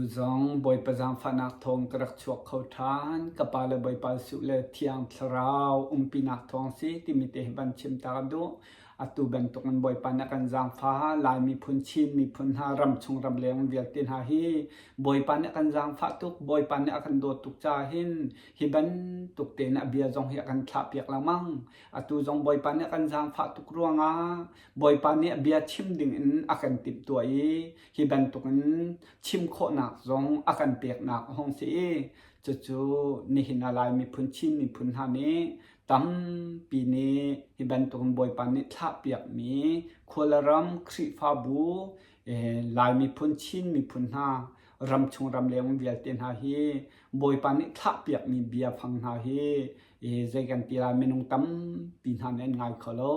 Atu zong Bawipa zaangfahnak thawng ka rak chuak kho ṭhan. Ka pa le Bawipa Jesuh le Thiang Thlarau umpinak thawng si timi te hi van chim ta ka duh. Atu bantukin Bawipa nih a kan zaangfah. Lai miphun, Chin miphun hna, ramchung ramleng vialte hna hi Bawipa nih a kan zaangfah tuk. Bawipa nih a kan dawt tuk caah hin hi bantuk tein a bia zong hi a kan thlahpiak lengmang. Atu zong Bawipa nih a kan zaangfah tuk ruangah Bawipa nih a bia chim dingin a kan timhtuah i hi bantukin chim khawhnak zong a kan peknak a hung si i cucu nihin ah Lai miphun Chin miphun hna nih tampi nih hi bantukin Bawipa nih thlahpiakmi khualram Khrihfabu Lai miphun Chin miphun hna ramchung ramleng vialte hna hi Bawipa nih thlahpiakmi biafang hna hi zei kan ti lai minung tampi hna nih an ngai kho lo.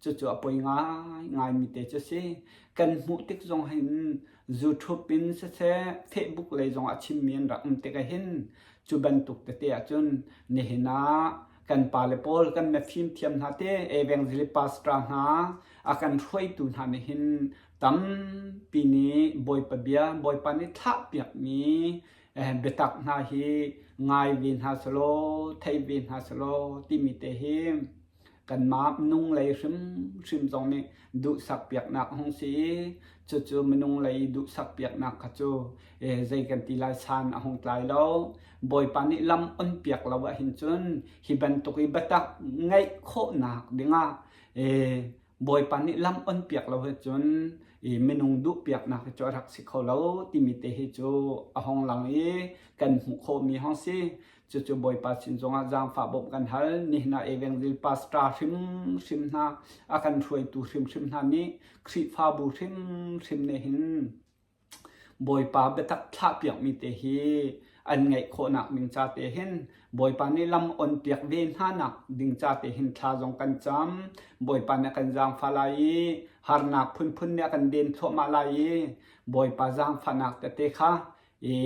Cucu a poi ngaingaimi te cu si. Kan hmuh tik zong hin YouTube in siseh Facebook lei zong ah chimmi an rak um tik ahhin cu bantuk tete ahcun nihin ah kan pale pawl kan mifim thiam hna te evangelist pastor hna a kan hruaitu hna nih hin tampi nih Bawipa bia Bawipa nih thlahpiakmi biatak hna hi ngai ve hna selaw thei ve hna selaw timi te hi kanmah minung lei hrimhrim zong nih duhsak piaknak a hung si i cucu minung lei duhsak piaknak kha cu zei kan ti lai san a hung tlai lo. Bawipa nih lam on piak lo ahhin cun hi bantuk i biatak ngeih khawhnak dingah Bawipa nih lam on piak lo ahcun i minung duh piaknak hi cu a rak si kho lo timi te hi cu a hong lang i kan hmuh khawhmi hong si. Cucu Bawipa sin zongah zaangfah bawmh kan hal. Nihin ah Evangel pastor hrimhrim hna a kan hruaitu hrimhrim hna nih Khrihfabu hrimhrim nih hin Bawipa biatak thlahpiakmi te hi an ngaih khawhnak ding ca te hin Bawipa nih lam on piak ve hna nak ding ca te hin thla zong kan cam. Bawipa nih a kan zaangfah lai i harnak phunphun nih a kan den thluahmah lai i Bawipa zaangfahnak tete kha i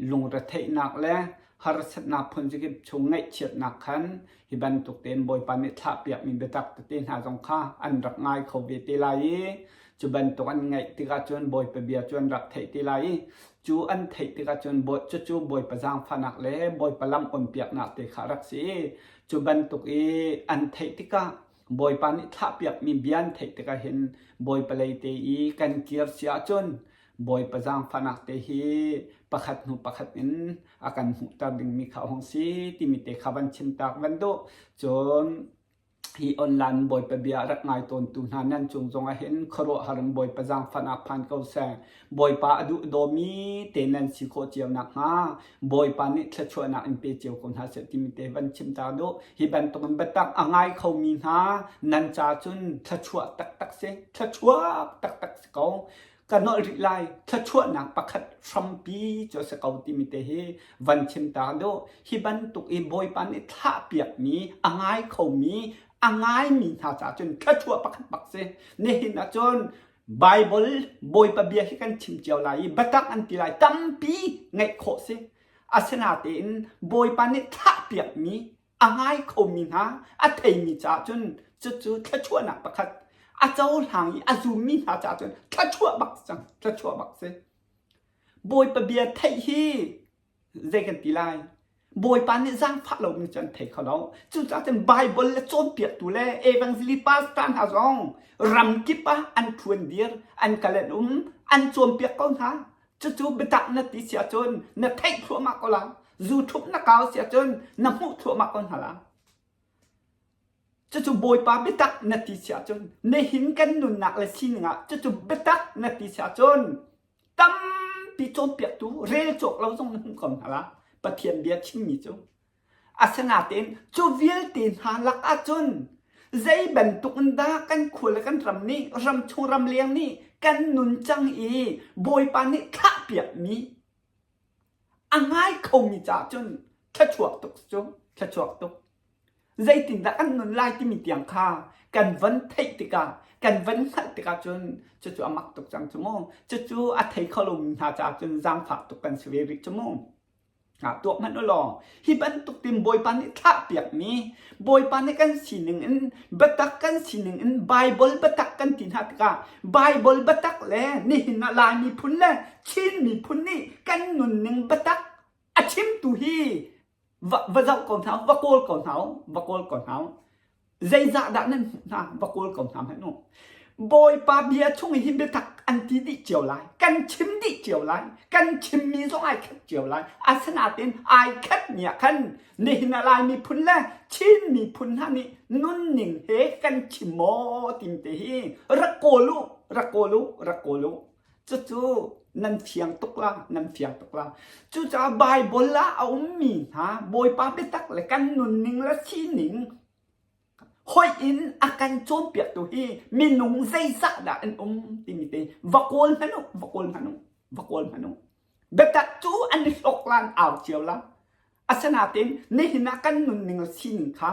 lungretheihnak le harsatnak phunzakip chung ngaihchiatnak khan hi bantuk tein Bawipa nih thlahpiakmi biatak tete hna zong kha an rak ngai kho ve te lai i cu bantuk an ngaih tikah cun Bawipa bia cu an rak theih te lai i cu an theih tikah cun cucu Bawipa zaangfahnak le Bawipa lam onpiaknak te kha a rak si i cu bantuk i an theih tikah Bawipa nih thlahpiakmi bia an theih tikah hin Bawipa lei te i kan kir si ahcun Bawipa zaangfahnak te hi pakhat hnu pakhat in a kan hmuhter dingmi kha a hung si timi te kha van chim tak van duh. Cun hi online Bawipa bia a rak ngai tawntu hna nan cung zong ah hin khuaruahhar in Bawipa zaangfahnak phan ko seh. Bawipa a duh dawmi te nan si khawh cio nakhnga Bawipa nih thluachuahnak in pe cio ko hna seh timi te van chim ta duh. Hi bantukin biatak a ngai khomi hna nan ca cun thluachuah taktak si. Thluachuah taktak si ko. Ka nolh rih lai. Thluachuahnak pakhat hrampi cu a si ko timi te hi van chim ta duh. Hi bantuk i Bawipa nih thlahpiakmi a ngai khomi a ngaimi hna caah cun thluachuah pakhat bak si. Nihin ah cun Baibal Bawipa bia hi kan chim cio lai i biatak an ti lai tampi ngaih khawh si. Asinatein Bawipa nih thlahpiakmi a ngai khomi hna a theimi caah cun cucu thluachuahnak pakhat a cohlang i a zummi hna caah cun thluachuah bak cang thluachuah bak si. Bawipa bia theih hi zei kan ti lai Bawipa nih zaangfah lomi cu an thei kho lo. Cucaah cun Baibal le cawnpiaktu le evangelist pastor hna zong ramkip ah an ṭhuan dir, an kal an um, an cawnpiak ko hna. Cucu biatak na ti si ahcun na theih thluahmah ko la. Zu ṭhup na kau si ahcun na hmuh thluahmah ko hna la. Cucu Bawipa biatak na ti si ahcun nihin kan nunnak le sining ah cucu biatak na ti si ahcun tampi cawnpiaktu rel cawk lo zong na hmuh ko hna la Pathian bia chimmi cu asinain cu vialte hna lak ahcun zei bantuk in dah kan khua le kan ram nih ramchung ramleng nih kan nun cang i Bawipa nih thlahpiakmi a ngai khomi caah cun thluachuak tuk cu thluachuak tuk Zeitindah kan nun lai timi tiang kha kan van theih tikah kan van hngalh tikah cun cucu a mak tuk cang cu mu. Cucu a thei kho lomi hna caah cun zaangfak tuk kan si ve rih cu mu. Tuak hmanh u law hi bantuk tin Bawipa nih thlahpiakmi Bawipa nih kan sining in biatak kan sining in Baibal biatak kan ti hna tikah Baibal biatak le nihin ah Lai miphun le Chin miphun nih kan nunning biatak a chimtu hi va, va zoh ko hna va kawl ko hna va kawl ko hna Zeizah dah nan hmuh hna? Va kawl ko hna hmanh u. Bawipa bia chung hi biatak an ti dih cio lai. Kan chim dih cio lai. Kan chimmi zong ai khat cio lai. Asinain ai khat mi ah khan nihin ah Lai miphun le Chin miphun hna nih nunning he kan chim maw tim te hi rak kawl u, rak kawl u, rak kawl u. Cucu nan fiang tuk la, nan fiang tuk la. Cucaah Baibal ah a ummi hna Bawipa biatak le kan nunning le sining hoih in a kan cawnpiaktu hi minung zeizah dah an um timi te va kawl hmanh u, va kawl hmanh u, va kawl hmanh u. Biatak cu an i hlawk lan au cio la. Asinain nihin ah kan nunning le sining kha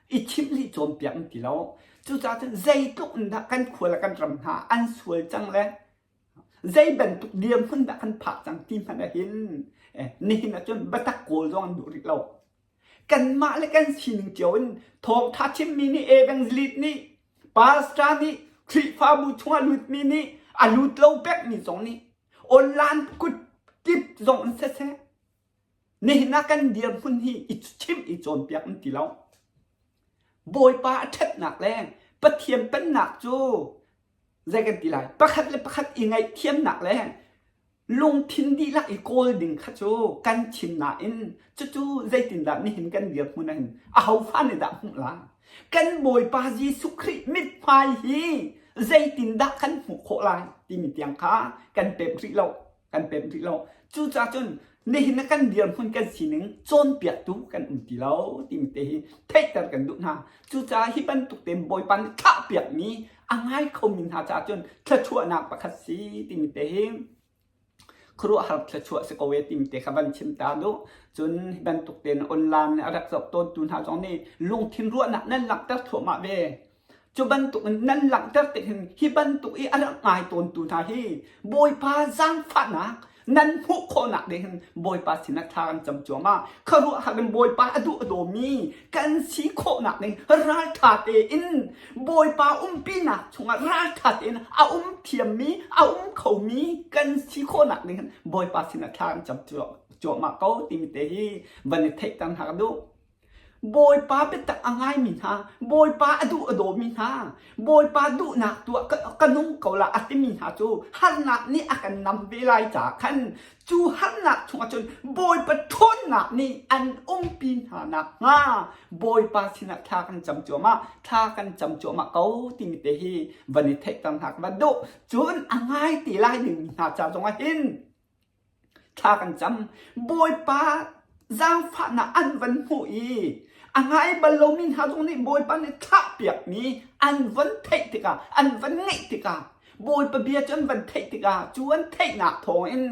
i chimh li cawnpiak an ti lo. Cucaah cun zeitluk in dah kan khua le kan ram hna an sual cang le zei bantuk dirhmun dah kan phak cang ti hmanh ah hin nihin ah cun biatak kawl zong an duh rih lo. Kanmah le kan sining cio in thawngṭha chimmi nih evangelist nih pastor nih Khrihfabu chungah lutmi nih a lut lo pekmi zong nih online kut kip zong in siseh Nihin ah kan dirhmun hi i chimh i cawnpiak an ti lo. Bawipa a ṭhatnak le Pathian pennak cu zei kan ti lai? Pakhat le pakhat i ngaihthiamnak le lungthin dihlak i kawl ding kha cu kan chim nain cucu zeitindah nihin kan dirhmun ah hin ahofa nih dah hmuh lai? Kan Bawipa Jesuh Khrih mithmai hi zeitindah kan hmuh khawh lai timi tiang kha kan pemh rih lo. Kan pemh rih lo. Cucaah cun nihin ah kan dirhmun kan sining cawnpiaktu kan um ti lo timi te hi theihter kan duh hna. Cucaah hi bantuk tein Bawipa nih thlahpiakmi a ngai khomi hna caah cun thluachuahnak pakhat si timi te hi khuaruahhar thluachuah si ko e timi te kha van chim ta duh. Cun hi bantuk tein online a rak zoh tawntu hna zong nih lungthin ruahnak nan langhter thluahmah ve. Cu bantuk in nan langhter tik hin hi bantuk i a rak ngai tawntu hna hi Bawipa zaangfahnak nan hmuh khawhnak ding hin Bawipa sinah thla kan cam cuahmah. Khuaruahhar in Bawipa a duh a dawmi kan si khawhnak ding ralṭha tein Bawipa umpinak chungah ralṭha tein a um thiammi, a um khomi kan si khawhnak ding hin Bawipa sinah thla kan cam cuahmah ko timi te hi van i theihter hna ka duh. Bawipa biatak a ngaimi hna, Bawipa a duh a dawmi hna, Bawipa duhnak tuah ka nung ko la a timi hna cu harnak nih a kan nam ve lai caah khan cu harnak chungah cun Bawipa ṭhawnnak nih an umpi hna nakhnga Bawipa sinah thla kan cam cuahmah, thla kan cam cuahmah ko timi te hi van i theihter hna ka van duh. Cun a ngai te lai dingmi hna ca zongah hin Thla kan cam. Bawipa zaangfahnak an van hmuh i a ngai bal lomi hna zong nih Bawipa nih thlahpiakmi an van theih tikah, an van ngeih tikah, Bawipa bia cu an van theih tikah cu an theihnak thawngin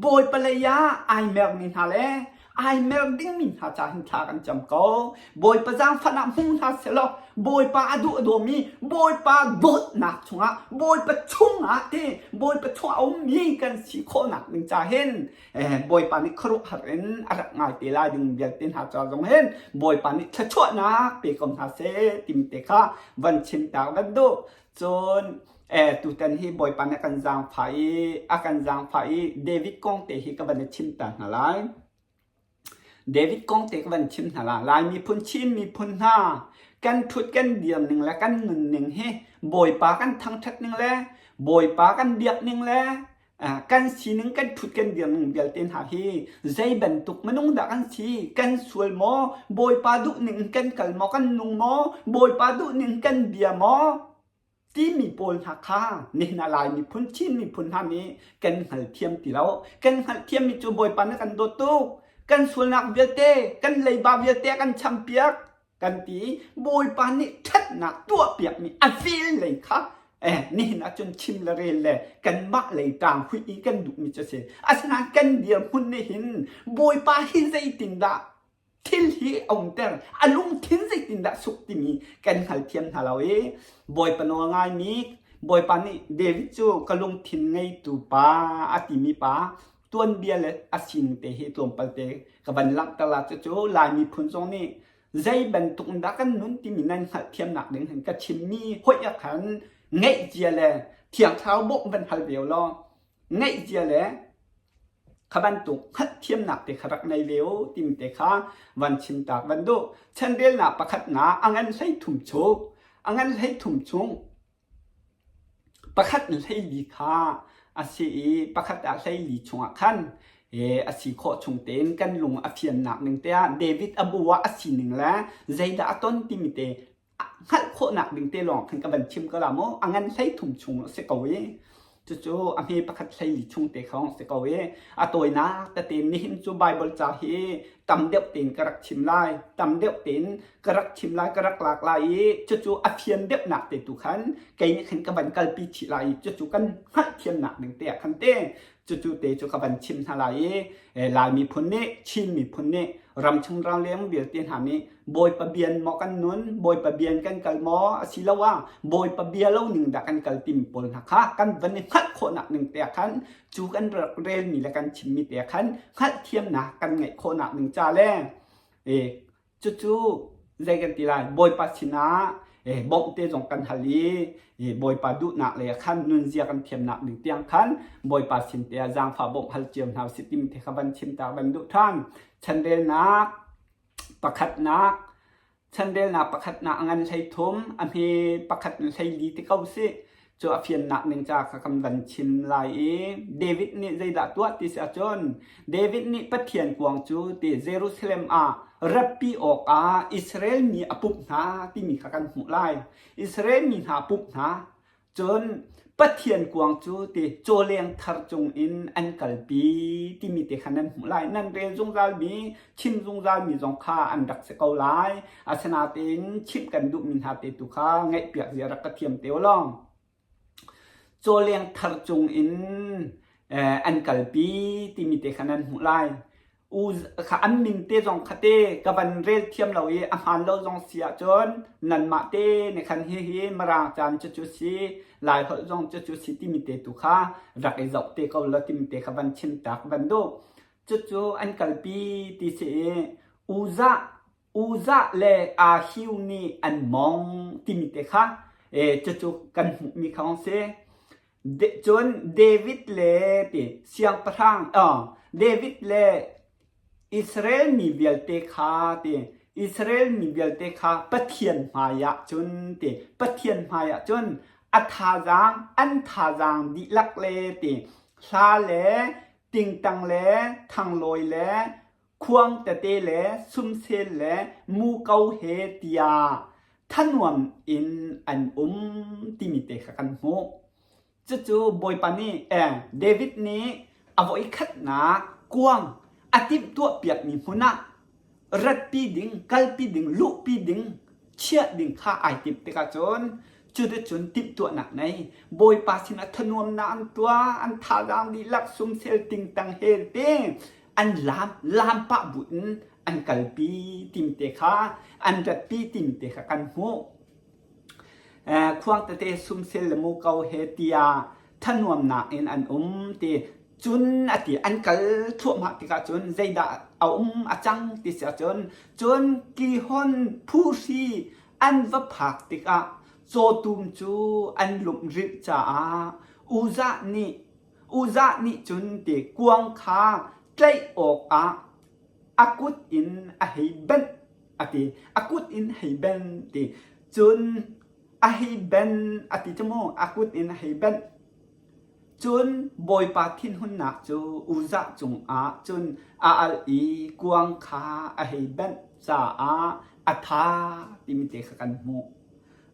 Bawipa lei ah ai mermi hna le ai mer dingmi hna ca hin thla kan cam ko. Bawipa zaangfahnak hmu hna sehlaw Bawipa a duh a dawmi Bawipa dawtnak chungah Bawipa chungah te Bawipa chungah a ummi kan si khawhnak ding ca hin Bawipa nih khuaruahhar in a rak ngai te lai ding vialte hna ca zong hin Bawipa nih thluachuahnak pe ko hna seh timi te kha van chim ta van duh. Cun tutan hi Bawipa nih a kan zaangfah i a kan zaangfah i David kong te hi ka van i chim ta hna lai. David kong te ka van chim hna lai. Lai miphun Chin miphun hna kan ṭhut kan dir ning le kan nun ning hi Bawipa kan thangṭhat ning le Bawipa kan biak ning le kan sining kan ṭhut kan dir ning vialte hna hi zei bantuk minung dah kan si kan sual maw Bawipa duh ning in kan kal maw kan nung maw Bawipa duh ning kan bia maw timi pawl hna kha nihin ah Lai miphun Chin miphun hna nih kan hngalthiam ti lo kan hngalhthiammi cu Bawipa nih kan dawt tuk kan sualnak vialte kan leiba vialte a kan champiak kan ti i Bawipa nih ṭhatnak tuahpiakmi a vel lei kha eh nihin ah cun chim le rel le kanmah lei ṭang huih i kan duhmi cu a si asinain kan dirhmun nih hin Bawipa hi zeitindah thil hi a umter a lungthin zeitindah suk timi kan hngalthiam hna lo i Bawipa nawl ngaimi Bawipa nih David cu ka lungthin ngeitu pa a timi pa. Tuanbia le a sining te hi tlawmpal te ka van langhter la. Cucu Lai miphun zong nih zei bantuk in dah kan nun timi nan hngalhthiamnak ding hin ka chimmi hoih ah khan ngeih cia le Thiang Thlarau bawmh van hal ve law ngeih cia le kha bantuk hngalhthiamnak te kha rak nei ve u timi te kha van chim tak van duh. Chanrelnak pakhatnak a ngan 13 chung a ngan 13 chung Pakhat in 14 kha a si i pakhat ah 14 chungah khan a si khawh chung tein kan lung a fiannak ning te ah David a bu ah a sining le zeidah a ton timi te hngalh khawhnak ding te lawng khan ka van chim ko la mu. A ngan 13 chung a si ko i cucu a hme pakhat 14 chung te kha si ko i a tawinak tete nihin cu Bible ca hi tam deuh tein ka rak chim lai tam deuh tein ka rak chim lai ka rak lak lai i cucu a fian deuhnak te tu khan kei nih khan ka van kalpi chih lai i cucu kan hngalhthiamnak ding te ah khan te cucu te cu ka van chim hna lai i Lai miphun nih Chin miphun nih ramchung ramleng vialte hna nih Bawipa bian maw kan nun Bawipa bian kan kal maw asiloah Bawipa bia lo ning dah kan kal timi pawl hna kha kan van i hngalh khawhnak ning te ah khan cu kan rak relmi le kan chimmi te ah khan hngalhthiamnak kan ngeih khawhnak ding ca le cucu zei kan ti lai Bawipa sinah bawmh te zong kan hal i Bawipa duhnak le khan nunzia kan thiamnak ding tiang khan Bawipa sin te ah zaangfah bawmh hal cio hna usih timi te kha van chim ta van duh ṭhan. Chanrelnak pakhatnak Chanrelnak pakhatnak a ngan 13, a hme pakhat in 14 ti ko sih. Cu a fiannak ning ca kha kan van chim lai i David nih zeidah tuah ti si ahcun David nih Pathian kuang cu ti Jerusalem ah ratpi awkah Israel mi a pumh hna timi kha kan hmuh lai. Israel mi hna a pumh hna. Cun Pathian kuang cu ti cawleng thar cungin an kalpi timi te kha nan hmuh lai. Nan rel zungzalmi, chim zungzalmi zong kha an rak si ko lai. Asinain chimh kan duhmi hna te tu kha ngaihpiak zia rak ka thiam te u law. Cawleng thar cungin an kalpi timi te kha nan hmuh lai. Kha an min te zong kha te ka van rel thiam lo i a hmaan lo zong si ahcun nanmah te nih khan hihi Mirang caan cucu si Lai holh zong cucu si timi te tu kha rak i zoh te ko law timi te kha van chim tak van duh. Cucu an kalpi ti si i Uzah Uzah le Ahiu nih an mong timi te kha cucu kan hmuhmi kha hong si. Cun David le ti siangpahrang David le Israel mi vialte kha ti Israel mi vialte kha Pathian hmaiah cun ti Pathian hmaiah cun a thazaang an thazaang dihlak le ti hla le tingtang le thanglawi le khuang tete le sumsel le muko he tiah thanuam in an um timi te kha kan hmuh. Cucu Bawipa nih eh, David nih a voikhatnak kuang a timhtuah piakmi hmun ah ratpi ding, kalpi ding, luhpi ding, chiah ding kha ai timh tikah cun cuticun timhtuahnak nei Bawipa sinah thanuamnak an tuah, an thazaang dihlak sumsel tingtang he te an laam laam pah bu in an kalpi timte kha an ratpi timte kha kan hmuh. Khuang tete sumsel le muko he tiah thanuamnak in an um ti cun a ti an kal thluahmah tikah cun zeidah a um a cang ti si ahcun cun Kihon phuhri an va phak tikah cawtum cu an lumh rilh caah Uzah nih Uzah nih cun ti kuang kha tlaih awkah a kut in a hei benh a ti. A kut in hei ben ti. Cun a hei ben a ti cu mu a kut in a hei benh. Cun Bawipa thinhunnak cu Uzah cungah cun a alh i kuang kha a hei benh caah a tha timi te kha kan hmuh.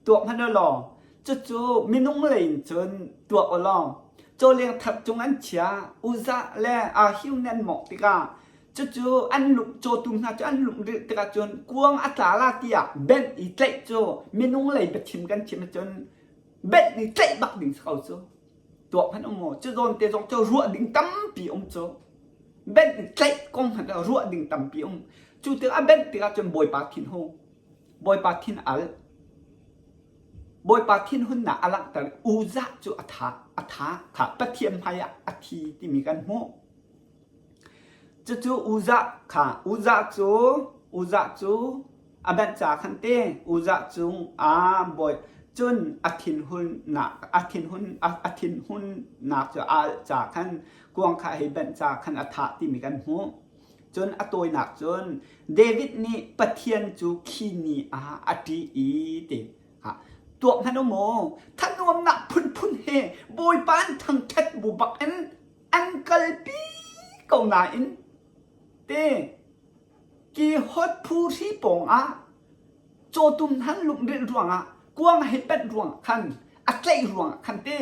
Tuak hmanh u law cucu minung lei in cun tuak u law cawleng thar cung an chia Uzah le Ahio nih an mawngh tikah cucu an lung cawtu hna cu an lungrilh tikah cun kuang a tla la tiah benh i tlaih cu minung lei biachim kan chim ahcun benh i tlaih bak ding si ko cu tuak hmanh um maw cu zawn te zong cu ruah ding tampi um cu benh i tlaih kong hmanh ruah ding tampi um cu tikah benh tikah cun Bawipa thin hung Bawipa thin al Bawipa thinhunnak a langhter Uzah cu a tha a tha kha Pathian hmai ah a thi timi kan hmuh. Cucu Uzah kha Uzah cu Uzah cu a benh ca khan te Uzah cung ah bawi cun a thinhunnak a thinhun a thinhunnak cu a alh ca khan kuang kha hei benh ca khan a thah timi kan hmuh. Cun a tawinak cun David nih Pathian cu khi ni ah a ṭih i ti tuak hmanh u maw thanuamnak phunphun he Bawipa an thangṭhat bu bak in an kalpi ko nain te ki hot phu hri pawng ah cawtum han lumrilh ruangah kuang hei pet ruang khan a tlaih ruang khan te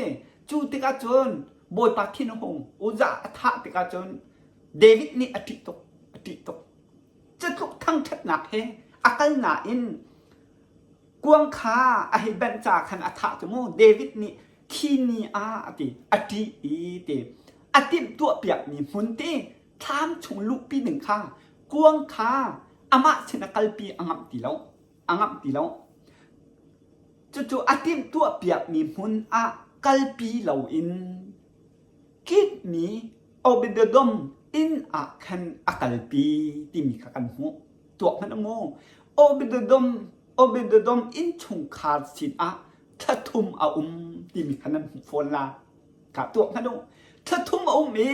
cu tikah cun Bawipa thin a hung Uzah a thah tikah cun David nih a ṭih tuk a ṭih tuk cutluk thangṭhatnak he a kal nain kuang kha a hei benh ca khan a thah cu mu David nih khi ni ah a ti a ṭih i ti a timhtuahpiakmi hmun te thlam chung luhpi ding kha kuang kha amah sin a kalpi a ngamh ti lo a ngamh ti lo cucu a timhtuahpiakmi hmun ah kalpi loin kitmi Obededom inn ah khan a kalpi timi kha kan hmuh tuak hmanh mu Obededom Obededom innchungkhar sin ah thla thum a um timi kha nan hmuh fawn la ka tuak hmanh u thla thum a um i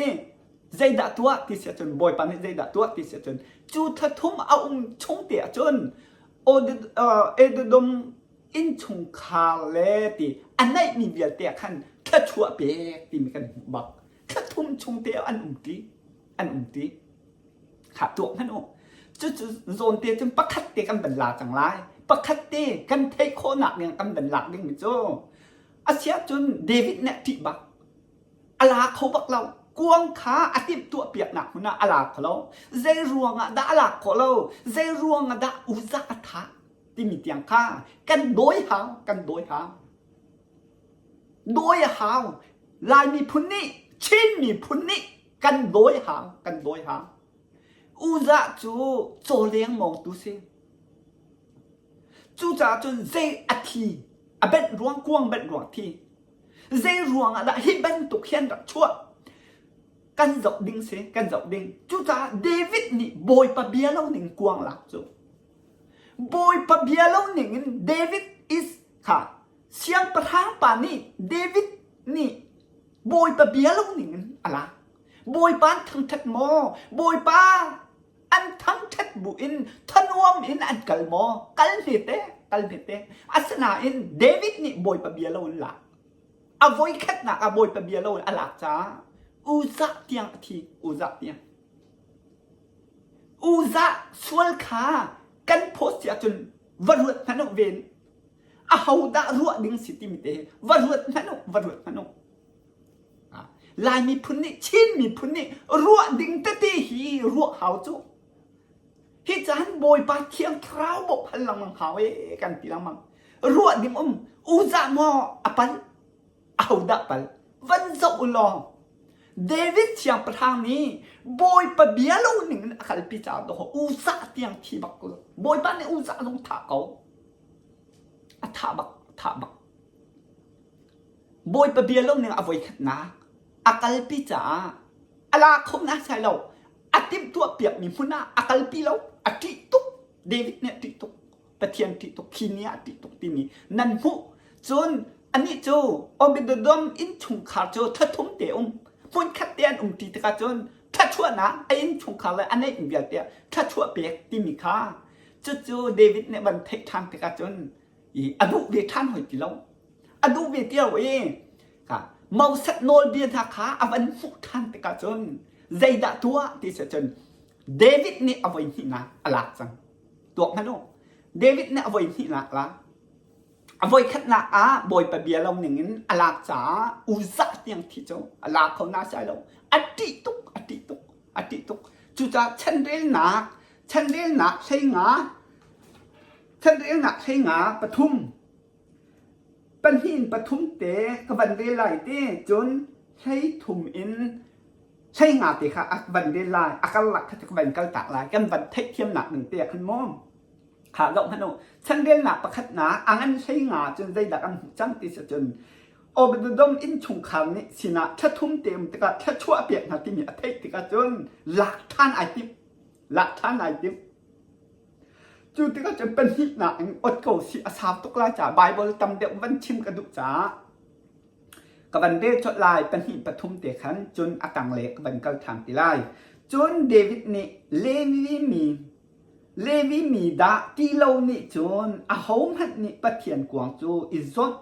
zeidah tuah ti si ahcun Bawipa nih zeidah tuah ti si ahcun cu thla thum a um chung te ahcun Edom innchungkhar le ti a neihmi vialte ah khan thluachuah pek timi kan hmuh bak thla thum chung te an um ti an um ti kha tuak hmanh u cucu zawn te cun pakhat te kan van la cang lai pakhat te kan theih khawhnak ding kan van lak ding mi cu asiah cun David nih a ṭih bak a la kho bak lo kuang kha a timh tuah piaknak hmun ah a la kho lo zei ruang ah dah a lak khawh lo zei ruang ah dah Uzah a thah timi tiang kha kan dawi hau kan dawi hau dawi a hau Lai miphun nih Chin miphun nih kan dawi hau kan dawi hau Uzah cu caw leng mawngtu si cucaah cun zei a thi a benh ruang kuang benh ruang thi zei ruang ah dah hi bantuk hian rak chuah kan zoh ding si kan zoh ding cucaah David nih Bawipa bia lo ning kuang lak cu Bawipa bia lo ning in David is kha siangpahrang pa nih David nih Bawipa bia lo ning in a lak Bawipa an thangṭhat maw Bawipa an thangṭhat bu in thanuam in an kal maw kal hmete kal hmete asinain David nih Bawipa bia lo in lak a voikhatnak ah Bawipa bia lo in a lak caah Uzah tiang a thi Uzah tiang Uzah sual kha kan phawt si ahcun va ruat hmanh u ven ahodah ruah ding si timi te va ruat hmanh u va ruat hmanh u Lai miphun nih Chin miphun nih ruah ding tete hi ruah hau cu. Hi caan Bawipa Thiang Thlarau bawk hal lengmang hau e kan ti lengmang. Ruah ding um uzah maw a pal ahodah pal van zoh u law David siangpahrang nih Bawipa bia lo ning in a kalpi caah dawh uzah tiang thi bak ko. Bawipa nih uzah zong thah ko. A thah bak thah bak. Bawipa bia lo ning a voikhatnak a kalpi caah a la kho naisai lo. A timhtuah piakmi hmun ah a kalpi lo. A ṭih tuk. David nih a ṭih tuk. Pathian ṭih tuk. Khi ni ah a ṭih tuk timi nan hmuh. Cun anih cu Obededom innchungkhar cu thathum te um. Hmunkhat te an um ṭi tikah cun thluachuahnak a innchungkhar le a neih vialte ah thluachuah pek timi kha cucu David nih van theih ṭhan tikah cun i a duh ve ṭhan hoi ti lo a duh ve ti lo i Moses nawlbia hna kha a van hmuh ṭhan tikah cun zeidah tuah ti si cun David nih a voi hnihnak a lak cang tuak hmanh u David nih a voi hnihnak la a voi khatnak ah Bawipa bia lo ning in a lak caah Uzah tiang thi cu a la kho na sai lo a ṭih tuk a ṭih tuk a ṭih tuk cucaah chanrelnak chanrelnak hlei nga Chanrelnak hlei nga pathum pahnih in pathum te ka van rel lai te cun 13 in 15 te kha a van rel lai a karlak kha ka van kal tak lai kan van theihthiamnak ning te ah khan maw kha zoh hmanh u chanrelnak pakhatnak a ngan 15 cun zeidah kan hmuh cang ti si cun. Obededom innchungkhar nih sinah thla thum te um tikah thluachuah a pek hna timi a theih tikah cun lak ṭhan ai timh. Lak ṭhan ai timh. Cu tikah cun pahnihnak in ot ko sih a sau tuk lai caah Baibal tam deuh van chim ka duh caah ka van rel colh lai pahnih pathum te khan cun a tangle ka van kal ṭhan ti lai. Cun David nih Levi mi Levi mi dah ti lo nih cun ahohmanh nih Pathian kuang cu i zawnh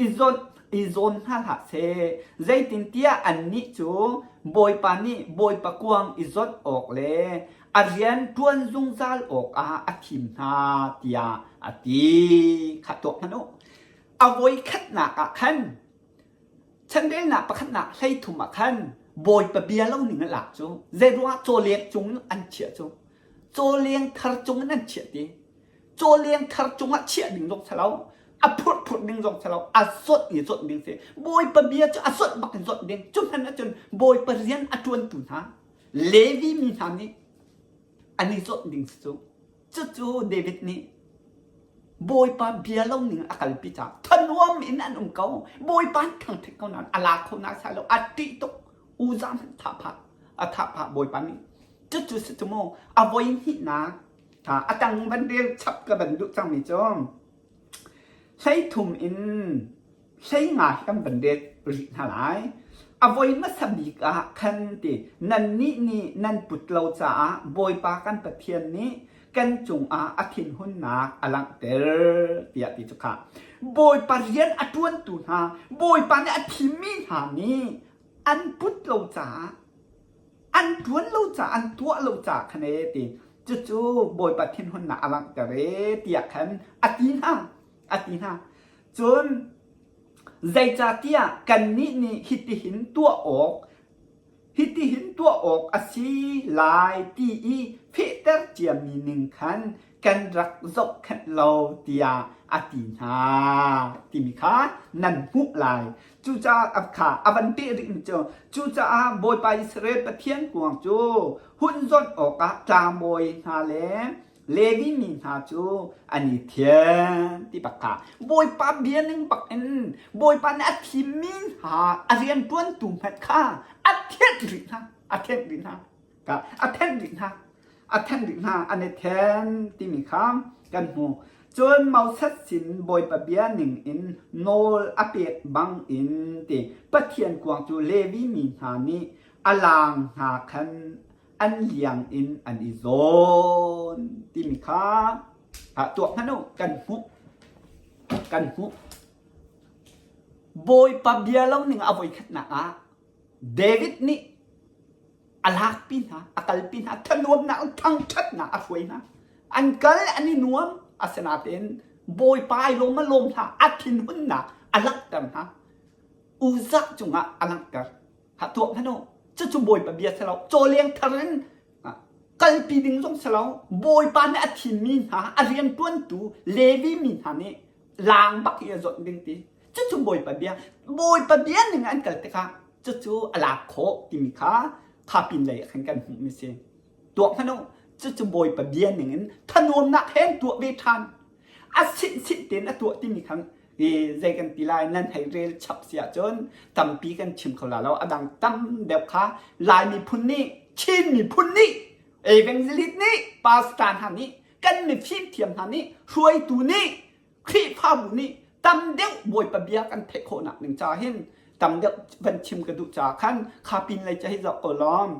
i zawnh i zawn hna hlah seh. Zeitintiah annih cu Bawipa nih Bawipa kuang i zawnh awk le a rian ṭuan zungzal awkah a thim hna tiah a ti. Kha tuak hmanh u. A voikhatnak ah khan chanrelnak pakhatnak 13 ah khan Bawipa bia lo ning a lak cu zeiruangah cawleng cung an chiah cu cawleng thar cung in an chiah ti cawleng thar cungah chiah ding zong si lo a phurh phurh ding zong si lo a zawt i zawt ding si Bawipa bia cu a zawt bak in zawt ding cu hmanh ahcun Bawipa rian a ṭuantu hna Levi mi hna nih an i zawt ding si cu cucu David nih Bawipa bia lo ning a kalpi caah thanuam in an um ko Bawipa an thangṭhat ko nain a la kho na sai lo a ṭih tuk Uzzah hmanh thah phah a thah phah Bawipa nih cucu si cu mu a voi hnihnak a tang van rel chap ka van duh cangmi cu 13 in 15 hi kan van rel rih hna lai. A voi hmasa bik ah khan ti nannih nih nan put lo caah Bawipa kan Pathian nih kan cungah a thinhunnak a langhter tiah ti cu kha. Bawipa rian a ṭuantu hna, Bawipa nih a thimmi hna nih an put lo caah an ṭuan lo caah an tuah lo caah khan ee ti cucu Bawipa thinhunnak a langhter ee tiah khan a ti hna a ti hna cun zeicahtiah kannih nih hitihin tuah awk hitihin tuah awk a si lai ti i fehter ciami ning khan kan rak zohkhenh lo tiah a ti hna timi kha nan hmuh lai. Cucaah kha a van peh rih mi cu cucaah Bawipa Israel Pathian kuang cu hun zawnh awkah tlangbawi hna le Levi mi hna cu an i thian ti bak kha Bawipa bia ning bak in Bawipa nih a thimmi hna a rianṭuantu hmanh kha a thianh rih hna a thianh rih hna a thenh rih hna a thenh rih hna an i then timi kha kan hmu cun Moses sin Bawipa bia ning in nawl a pek bang in ti Pathian kuang cu Levi mi hna nih a laang hna khan an liang in an i zawn timi kha tuak hmanh u kan hmuh kan hmuh Bawipa bia lo ning a voikhatnak ah David nih a lakpi hna, a kalpi hna, thanuamnak thangṭhatnak a hruai hna. An kal an i nuam, asinain Bawipa ai lawm a lawm hna, a thinhunnak a langhter hna. Uzzah cungah a langhter. Ha tuak hmanh u. Cucu Bawipa bia si lo. Cawleng thar in kalpi ding zong si lo. Bawipa nih a thimmi hna, a rianṭuantu Levi mi hna nih laang bak i a zawnh ding ti. Cucu Bawipa bia. Bawipa bia ning an kal tikah cucu a lak khawh timi kha kha pin lei ah khan kan hmuhmi si. Tuak hmanh u, cucu Bawipa bia ning in thanuamnak he an tuah ve ṭhan. A sinh sinh tein a tuah timi khan i zei kan ti lai nan hei rel chap si ahcun tampi kan chim kho la lo. A dang tam deuh kha Lai miphun nih, Chin miphun nih, evangelist nih, pastor hna nih, kan mifim thiam hna nih, hruaitu nih Khrihfabu nih tam deuh Bawipa bia kan theih khawhnak ding ca hin tam deuh van chim ka duh caah khan kha pin lei ca hi zoh ko lawm.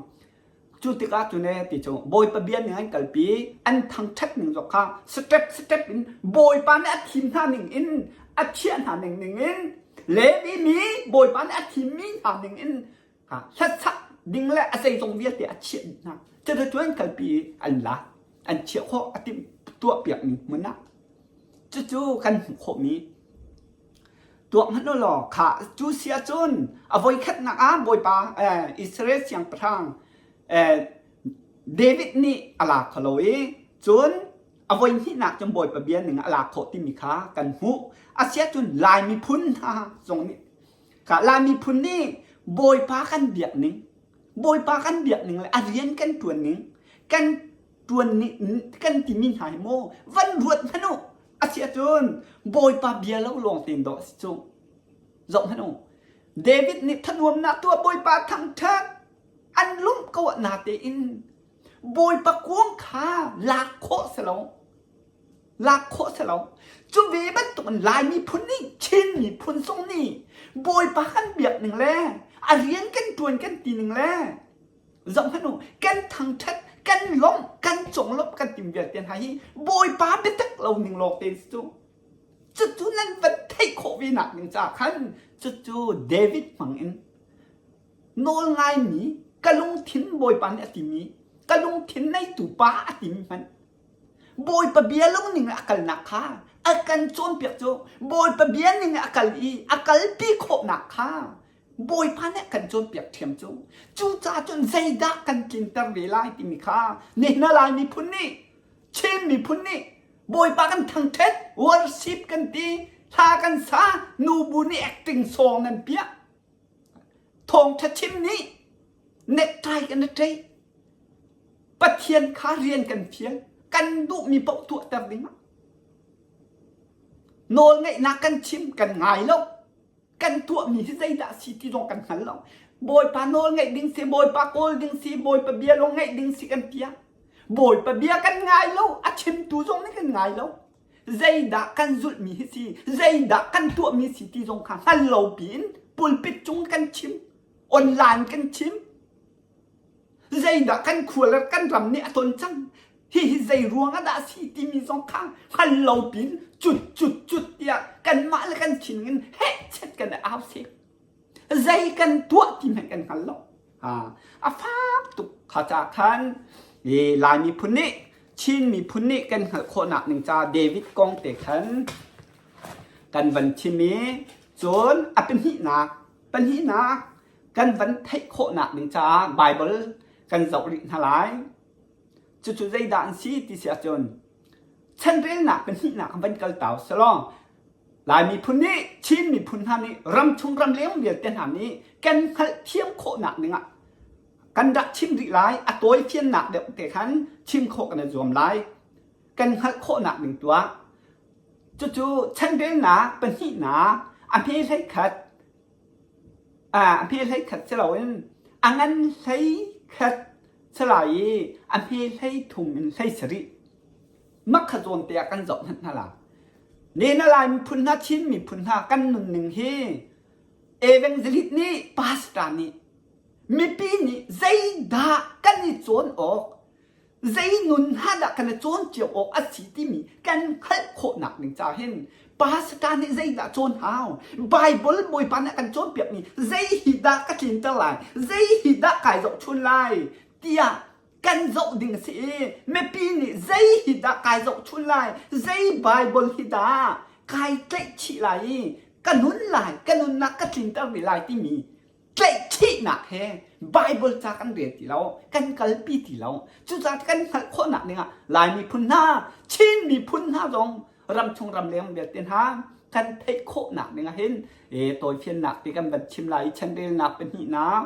Cu tikah cu ne ti cu Bawipa bia ning an kalpi an thangṭhat ning zong kha step step in Bawipa nih a thim hna ning in a thiah hna ning ning in Levi mi Bawipa nih a thimmi hna ning in hlatsak ding le a zeizong vialte a chiah dih hna. Cuticun an kalpi i an lak an chiah khawh a timh tuahpiakmi hmun ah Cucu kan hmuh khawhmi tuak hmanh u law kha cu si ahcun a voikhatnak ah Bawipa Israel siangpahrang David nih a lak kho lo i cun a voihnihnak cun Bawipa bia ning a lak khawh timi kha kan hmuh. Asiahcun Lai miphun hna zong nih kha Lai miphun nih Bawipa kan biak ning Bawipa kan biak ning le a rian kan ṭuan ning kan ṭuan nih kan timi hna hi maw van ruat hmanh u a si ahcun Bawipa bia lo lawng tein dawh a si cu. Zoh hmanh u. David nih thanuamnak tuah Bawipa thangṭhat an lawmh ko ah natein Bawipa kuang kha lak khawh si lo. Lak khawh si lo. Cu ve bantuk in Lai miphun nih Chin miphun zong nih Bawipa kan biak ning le a rian kan ṭuan kan ti ning le zoh hmanh u kan thangṭhat kan lawmh kan conglawmh kan tim vialte hna hi Bawipa biatak lo ning lawng te cu. Cucu nan van theih khawh ve nak ding caah khan cucu David hmang in nawl ngaimi ka lungthin Bawipa nih a timi ka lungthin neitu pa a timi hmanh Bawipa bia lungning a kalnak kha a kan cawnpiak cu Bawipa bia ning a kal i a kalpi khawhnak kha Bawipa nih a kan cawnpiak ṭhiam cu. Cucaah cun zeidah kan tlinter ve lai timi kha nihin ah Lai miphun nih Chin miphun nih Bawipa kan thangṭhat worship kan ti hla kan sa nubu nih acting song nan piah thawngṭha chim nih necktie kan i ṭei Pathian kha rian kan fial kan duhmi paoh tuahter ding ah nawlngeihnak kan chim kan ngai lo kan tuahmi hi zeidah a si ti zong kan hngal lo Bawipa nawl ngaih ding si Bawipa kawl ding si Bawipa bia lawng ngaih ding si kan tiah Bawipa bia kan ngai lo a chimtu zong nih kan ngai lo zeidah kan zulhmi hi si zeidah kan tuahmi si ti zong kha hngal lo piin pulpit cung kan chim online kan chim zeidah kan khua le kan ram nih a ton cang hihi zei ruang ah dah a si timi zong kha hngal lo pin cut cut cut tiah kanmah le kan thin in heh chet kan i au sek zei kan tuah ti hmanh kan hngal lo a fak tuk kha ca khan Lai miphun nih Chin miphun nih kan hngalh khawhnak ning ca David kong te khan kan van chim i cun a pahnihnak pahnihnak kan van theih khawhnak ding caah Baibal kan zoh rih hna lai. Cucu zeidah an si ti si ahcun chanrelnak pahnihnak van kal tau selaw Lai miphun nih Chin miphun hna nih ramchung ramleng vialte hna nih kan hngalhthiam khawhnak dingah kan rak chim rih lai a tawi fiannak deuh te khan chim khawh kan i zuam lai kan hngalh khawhnak ding tuah cucu chanrelnak pahnihnak a hme hlei khat A hme hlei khat si loin a ngan hlei khat si lai i a hme hlei thum in hlei sarih makha zawn te ah kan zoh hmanh hna la. Ne na Lai miphun hna Chin miphun hna kan nunning hi evangelist nih pastor nih mipi nih zeidah kan i cawn awk zei nun hna dah kan i cawn cio awk a si timi kan hngalh khawhnak ding ca hin pastor nih zeidah cawn hau Bible Bawipa nih a kan cawnpiakmi zei hi dah ka tlinter lai zei hi dah kai zohchun lai tiah kan zoh ding a si i mipi nih zei hi dah kai zohchun lai zei Bible hi dah kai tlaihchih lai i ka nun lai ka nunnak ka tlinter ve lai timi tlaihkhihnak he Bible ca kan rel ti lo, kan kalpi ti lo. Cucaah kan hngalh khawhnak dingah Lai miphun hna, Chin miphun hna zong ramchung ramleng vialte hna kan theih khawhnak dingah hin e tawifiannak ti kan van chim lai i chanrelnak pahnihnak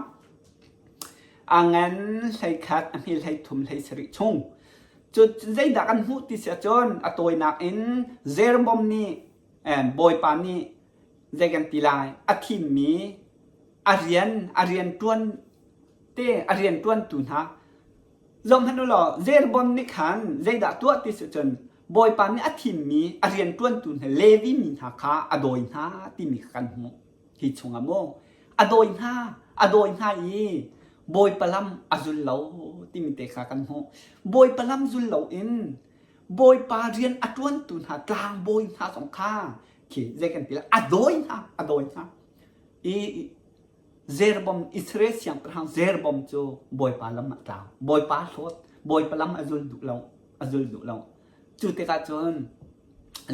a ngan 11 a hme 13 17 chung cu zeidah kan hmuh ti si ahcun a tawinak in Jeroboam nih Bawipa nih zei kan ti lai a thimmi a rian a rian ṭuan te a rian ṭuantu hna zohhmanh u law Jeroboam nih khan zeidah tuah ti si cun Bawipa nih a thimmi a rian ṭuantu hna Levi mi hna kha a dawi hna timi kha kan hmuh hi chungah maw a dawi hna a dawi hna i Bawipa lam a zul lo timi te kha kan hmuh Bawipa lam zul loin Bawipa rian a ṭuantu hna tlangbawi hna zong kha khi zei kan ti lai a dawi hna a dawi hna i Jeroboam Israel siangpahrang Jeroboam cu Bawipa lam ah tlau Bawipa hlawt Bawipa lam a zul duh lo a zul duh lo cu tikah cun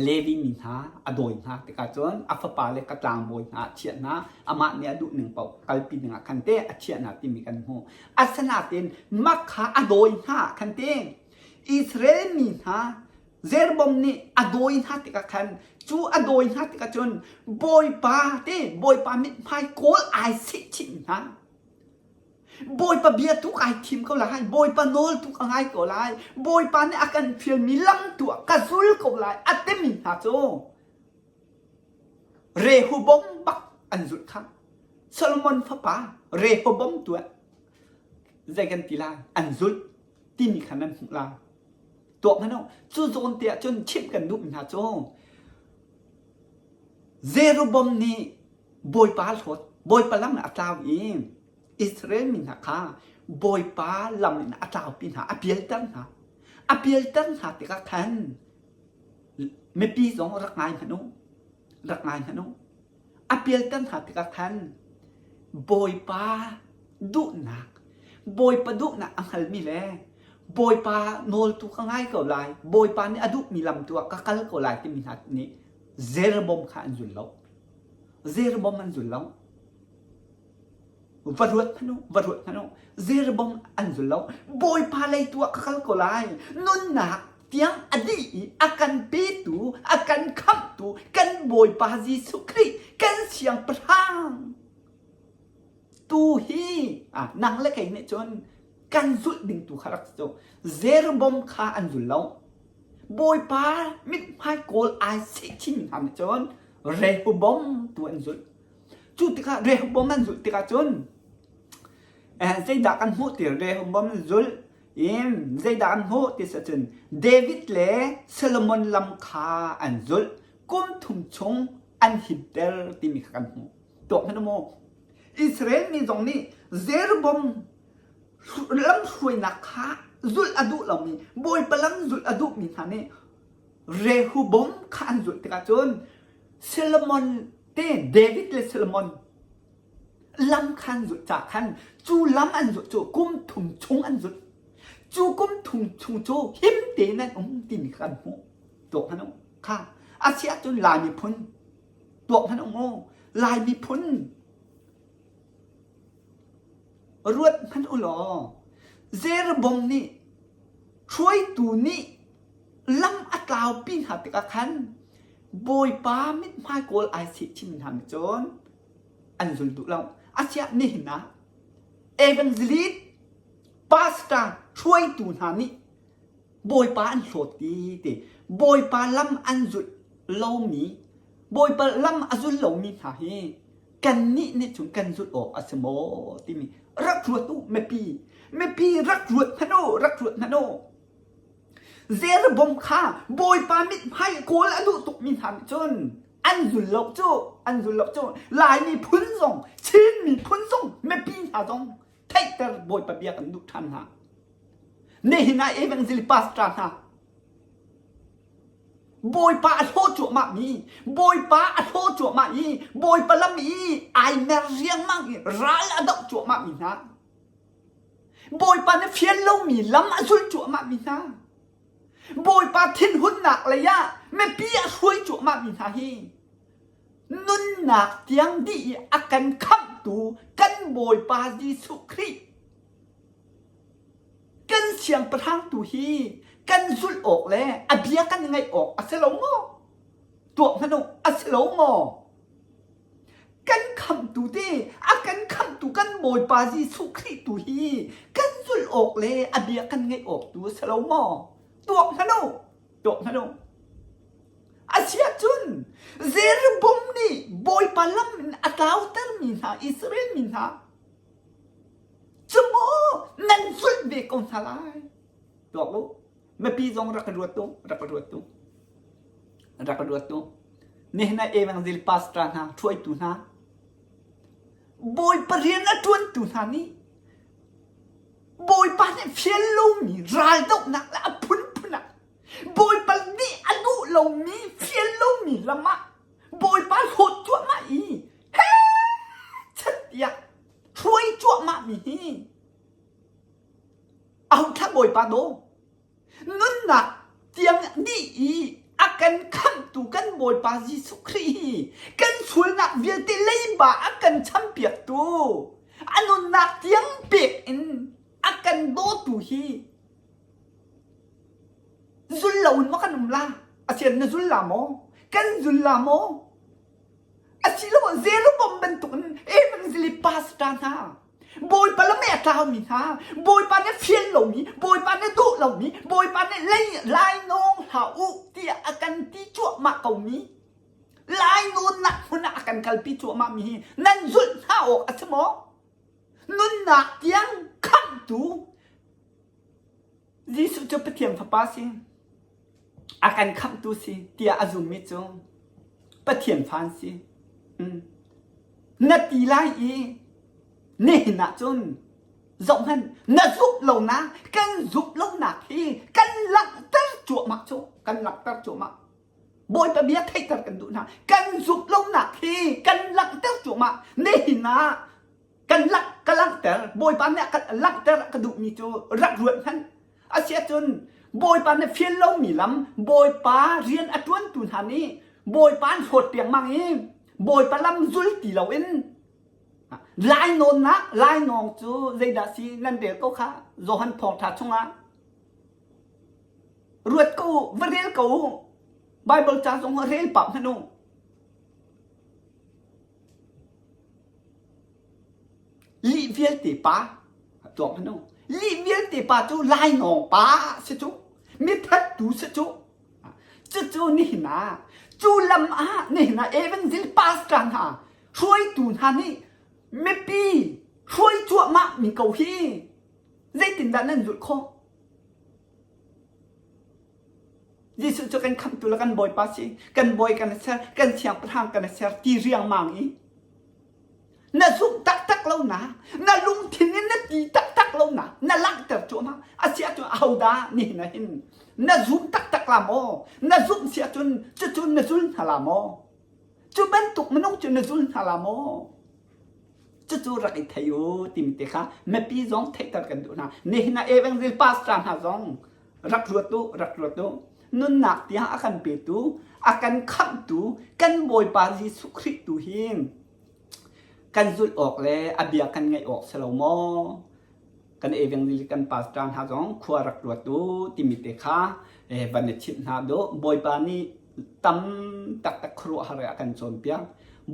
Levi mi hna a dawi hna tikah cun a fapa le ka tlangbawi hna a chiah hna amah nih a duh ning paoh kalpi dingah khan te a chiah hna timi kan hmuh asinain mak kha a dawi hna khan te Israel mi hna Jeroboam nih a dawi hna tikah khan cu a dawi hna tikah cun Bawipa te Bawipa mithmai kawl ai sih chih hna. Bawipa bia tu kai thim ko lai Bawipa nawl tu ka ngai ko lai Bawipa nih a kan fialmi lam tu ah ka zul ko lai a timi hna cu Rehoboam bak a. An zulh kha. Solomon fapa Rehoboam tu ah zei kan ti lai? An zulh timi kha nan hmuh lai. Tuak hmanh u. Cu zawn te ah cun chimh kan duhmi hna cu Jeroboam nih Bawipa hlawt, Bawipa lam a tlau i Israel mi hna kha Bawipa lam in a tlaupi hna, a pialter hna. A pialter hna tikah khan mipi zong rak ngai hmanh u, rak ngai hmanh u. A pialter hna tikah khan Bawipa duhnak, Bawipa duhnak a hngalmi le Bawipa nawltu ka ngai ko lai, Bawipa nih a duhmi lam tu ah ka kal ko lai timi hna nih Jeroboam kha an zul lo. Jeroboam an zul lo. Va ruat hmanh u, va ruat hmanh u. Jeroboam an zul lo. Bawipa lei tu ah ka kal ko lai. Nunnak tiang a dih i a kan petu, a kan khamhtu, kan Bawipa Jesuh Khrih, kan Siangpahrang tu hi ah, nang le kei nih cun kan zulh ding tu kha rak si cu. Jeroboam kha an zul lo. Bawipa mithmai kawl ai seh chin hna nih cun Rehoboam tu an zulh. Cu tikah Rehoboam an zulh tikah cun zeidah kan hmuh ti Rehoboam an zulh i zeidah an hmuh ti cun David le Solomon lam kha an zulh kum thum chung an himter timi kha kan hmuh. Tuak hmanh maw? Israel mi zong nih Jeroboam lamhruainak kha zulh a duh lomi Bawipa lam zulh a duhmi hna nih Rehoboam kha an zulh tikah cun Solomon te David le Solomon lam kha an zulh caah khan cu lam an zulh cu kum thum chung an zulh. Cu kum thum chung cu him tein an um timi kha kan hmuh. Tuak hmanh u. Kha a si ahcun Lai miphun tuak hmanh u mu. Lai miphun ruat hmanh u law Jeroboam nih hruaitu nih lam a tlaupi hna tikah khan Bawipa mithmai kawl ai seh chin hna nih cun an zul duh lo. Asiah nihin ah evangelist pastor hruaitu hna nih Bawipa an hlawt ti ti Bawipa lam an zulh lomi Bawipa lam a zul lomi hna hi kannih nih cun kan zulh awk a si maw timi rak ruat u mipi mipi rak ruat hmanh u rak ruat hmanh u Jeroboam kha Bawipa mithmai kawl a duh tukmi hna nih cun an zul lo cu an zul lo cu Lai miphun zong Chin miphun zong mipi hna zong theihter Bawipa bia kan duh ṭhan hna. Nihin ah evangel pastor hna Bawipa a hlaw cuahmah mi Bawipa a hlaw cuahmah i Bawipa lam i ai mer riangmang i ral a doh cuahmah mi hna Bawipa na fial lomi lam a zul cuahmah mi hna Bawipa thinhunnak lei ah mipi a hruai cuahmah mi hna hi nunnak tiang dih i a kan khamhtu kan Bawipa Jesuh Khrih kan siangpahrang tu hi kan zulh awk le a bia kan ngaih awk a si lo maw? Tuah hmanh u, a si lo maw? Kan khamhtu te, a kan khamhtu kan Bawipa Jesuh Khrih tu hi kan zulh awk le a bia kan ngaih awk tu a si lo maw? Tuah hmanh u, tuah hmanh u. Asiahcun Jeroboam nih Bawipa lam in a tlautermi hna Israel mi hna cu maw nan zulh ve ko hna lai? Tuak u. Mipi zong rak ruat u, rak ruat u. Rak ruat u. Nihin ah evangel pastor hna, hruaitu hna, Bawipa rian a ṭuantu hna nih Bawipa nih fial lomi raldohnak le a phunphun ah Bawipa nih a duh lomi fial lomi lam ah Bawipa hlawt cuahmah i he chan tiah hruai cuahmah mi hi Ahothla Bawipa daw nunnak tiang dih i a kan khamhtu kan Bawipa Jesuh Khrih hi kan sualnak vialte leiba a kan champiaktu a nunnak tiang pek in a kan dawtu hi zul loin maw kan um la asian na zul la maw kan zul la maw asiloah Jeroboam bantukin evangelist pastor hna Bawipa lam i a tlaumi hna, Bawipa nih fial lomi, Bawipa nih duh lomi, Bawipa nih lei lainawng hlah u tiah a kan ti cuahmah komi. Lainawnnak hmun ah a kan kalpi cuahmah mi hi nan zulh hna awk a si maw? Nunnak tiang khamhtu Jesuh cu Pathian Fapa si. A kan khamhtu si tiah a zummi cu Pathian fa an si. Mm. Na ti lai i nihin ah cun zohhmanh na zumh lonak kan zumh lonak hi kan langhter cuahmah cu kan langhter cuahmah. Bawipa bia theihter kan duh hna. Kan zumh lonak hi kan langhter cuahmah. Nihin ah kan langh ka langhter Bawipa nih a ka langhter a ka duhmi cu rak ruat hmanh. Asiahcun Bawipa nih fial lomi lam Bawipa rian a ṭuantu hna nih Bawipa an hlawt riangmang i Bawipa lam zul ti loin lainawnnak lainawng cu zeidah si nan rel ko kha Johan Thawngṭha chungah ruat ko u va rel ko u Bible ca zong rel pah hmanh u Lih vialte pa tuak hmanh u. Lih vialte pa cu lainawng pa si cu. Mithattu si cu. Cucu nihin ah cu lam ah nihin ah evangel pastor hna hruaitu hna nih mipi hruai cuahmah mi ko hi zeitindah nan zulh khawh? Jesuh cu kan khamhtu le kan Bawipa si, kan bawi kan ser, kan siangpahrang kan ser ti riangmang i na zumh taktak lo na, na lungthin in na ti taktak lo na, na langhter cuahmah. A si ahcun ahodah nihin ah hin na zum taktak la maw? Na zumh si ahcun cucu na zul hna la maw? Cu bantuk minung cu na zul hna la maw? Cucu rak i thei u timi te kha mipi zong theihter kan duh hna. Nihin ah evangel pastor hna zong rak ruat u, rak ruat u. Nunnak tiang a kan petu, a kan khamhtu, kan Bawipa Jesuh Khrih tu hi kan zulh awk le a bia kan ngaih awk si lo maw? Kan evangel kan pastor hna zong khua rak ruat u timi te kha van i chimh hna duh. Bawipa nih tam taktak khuaruahhar a kan cawnpiak.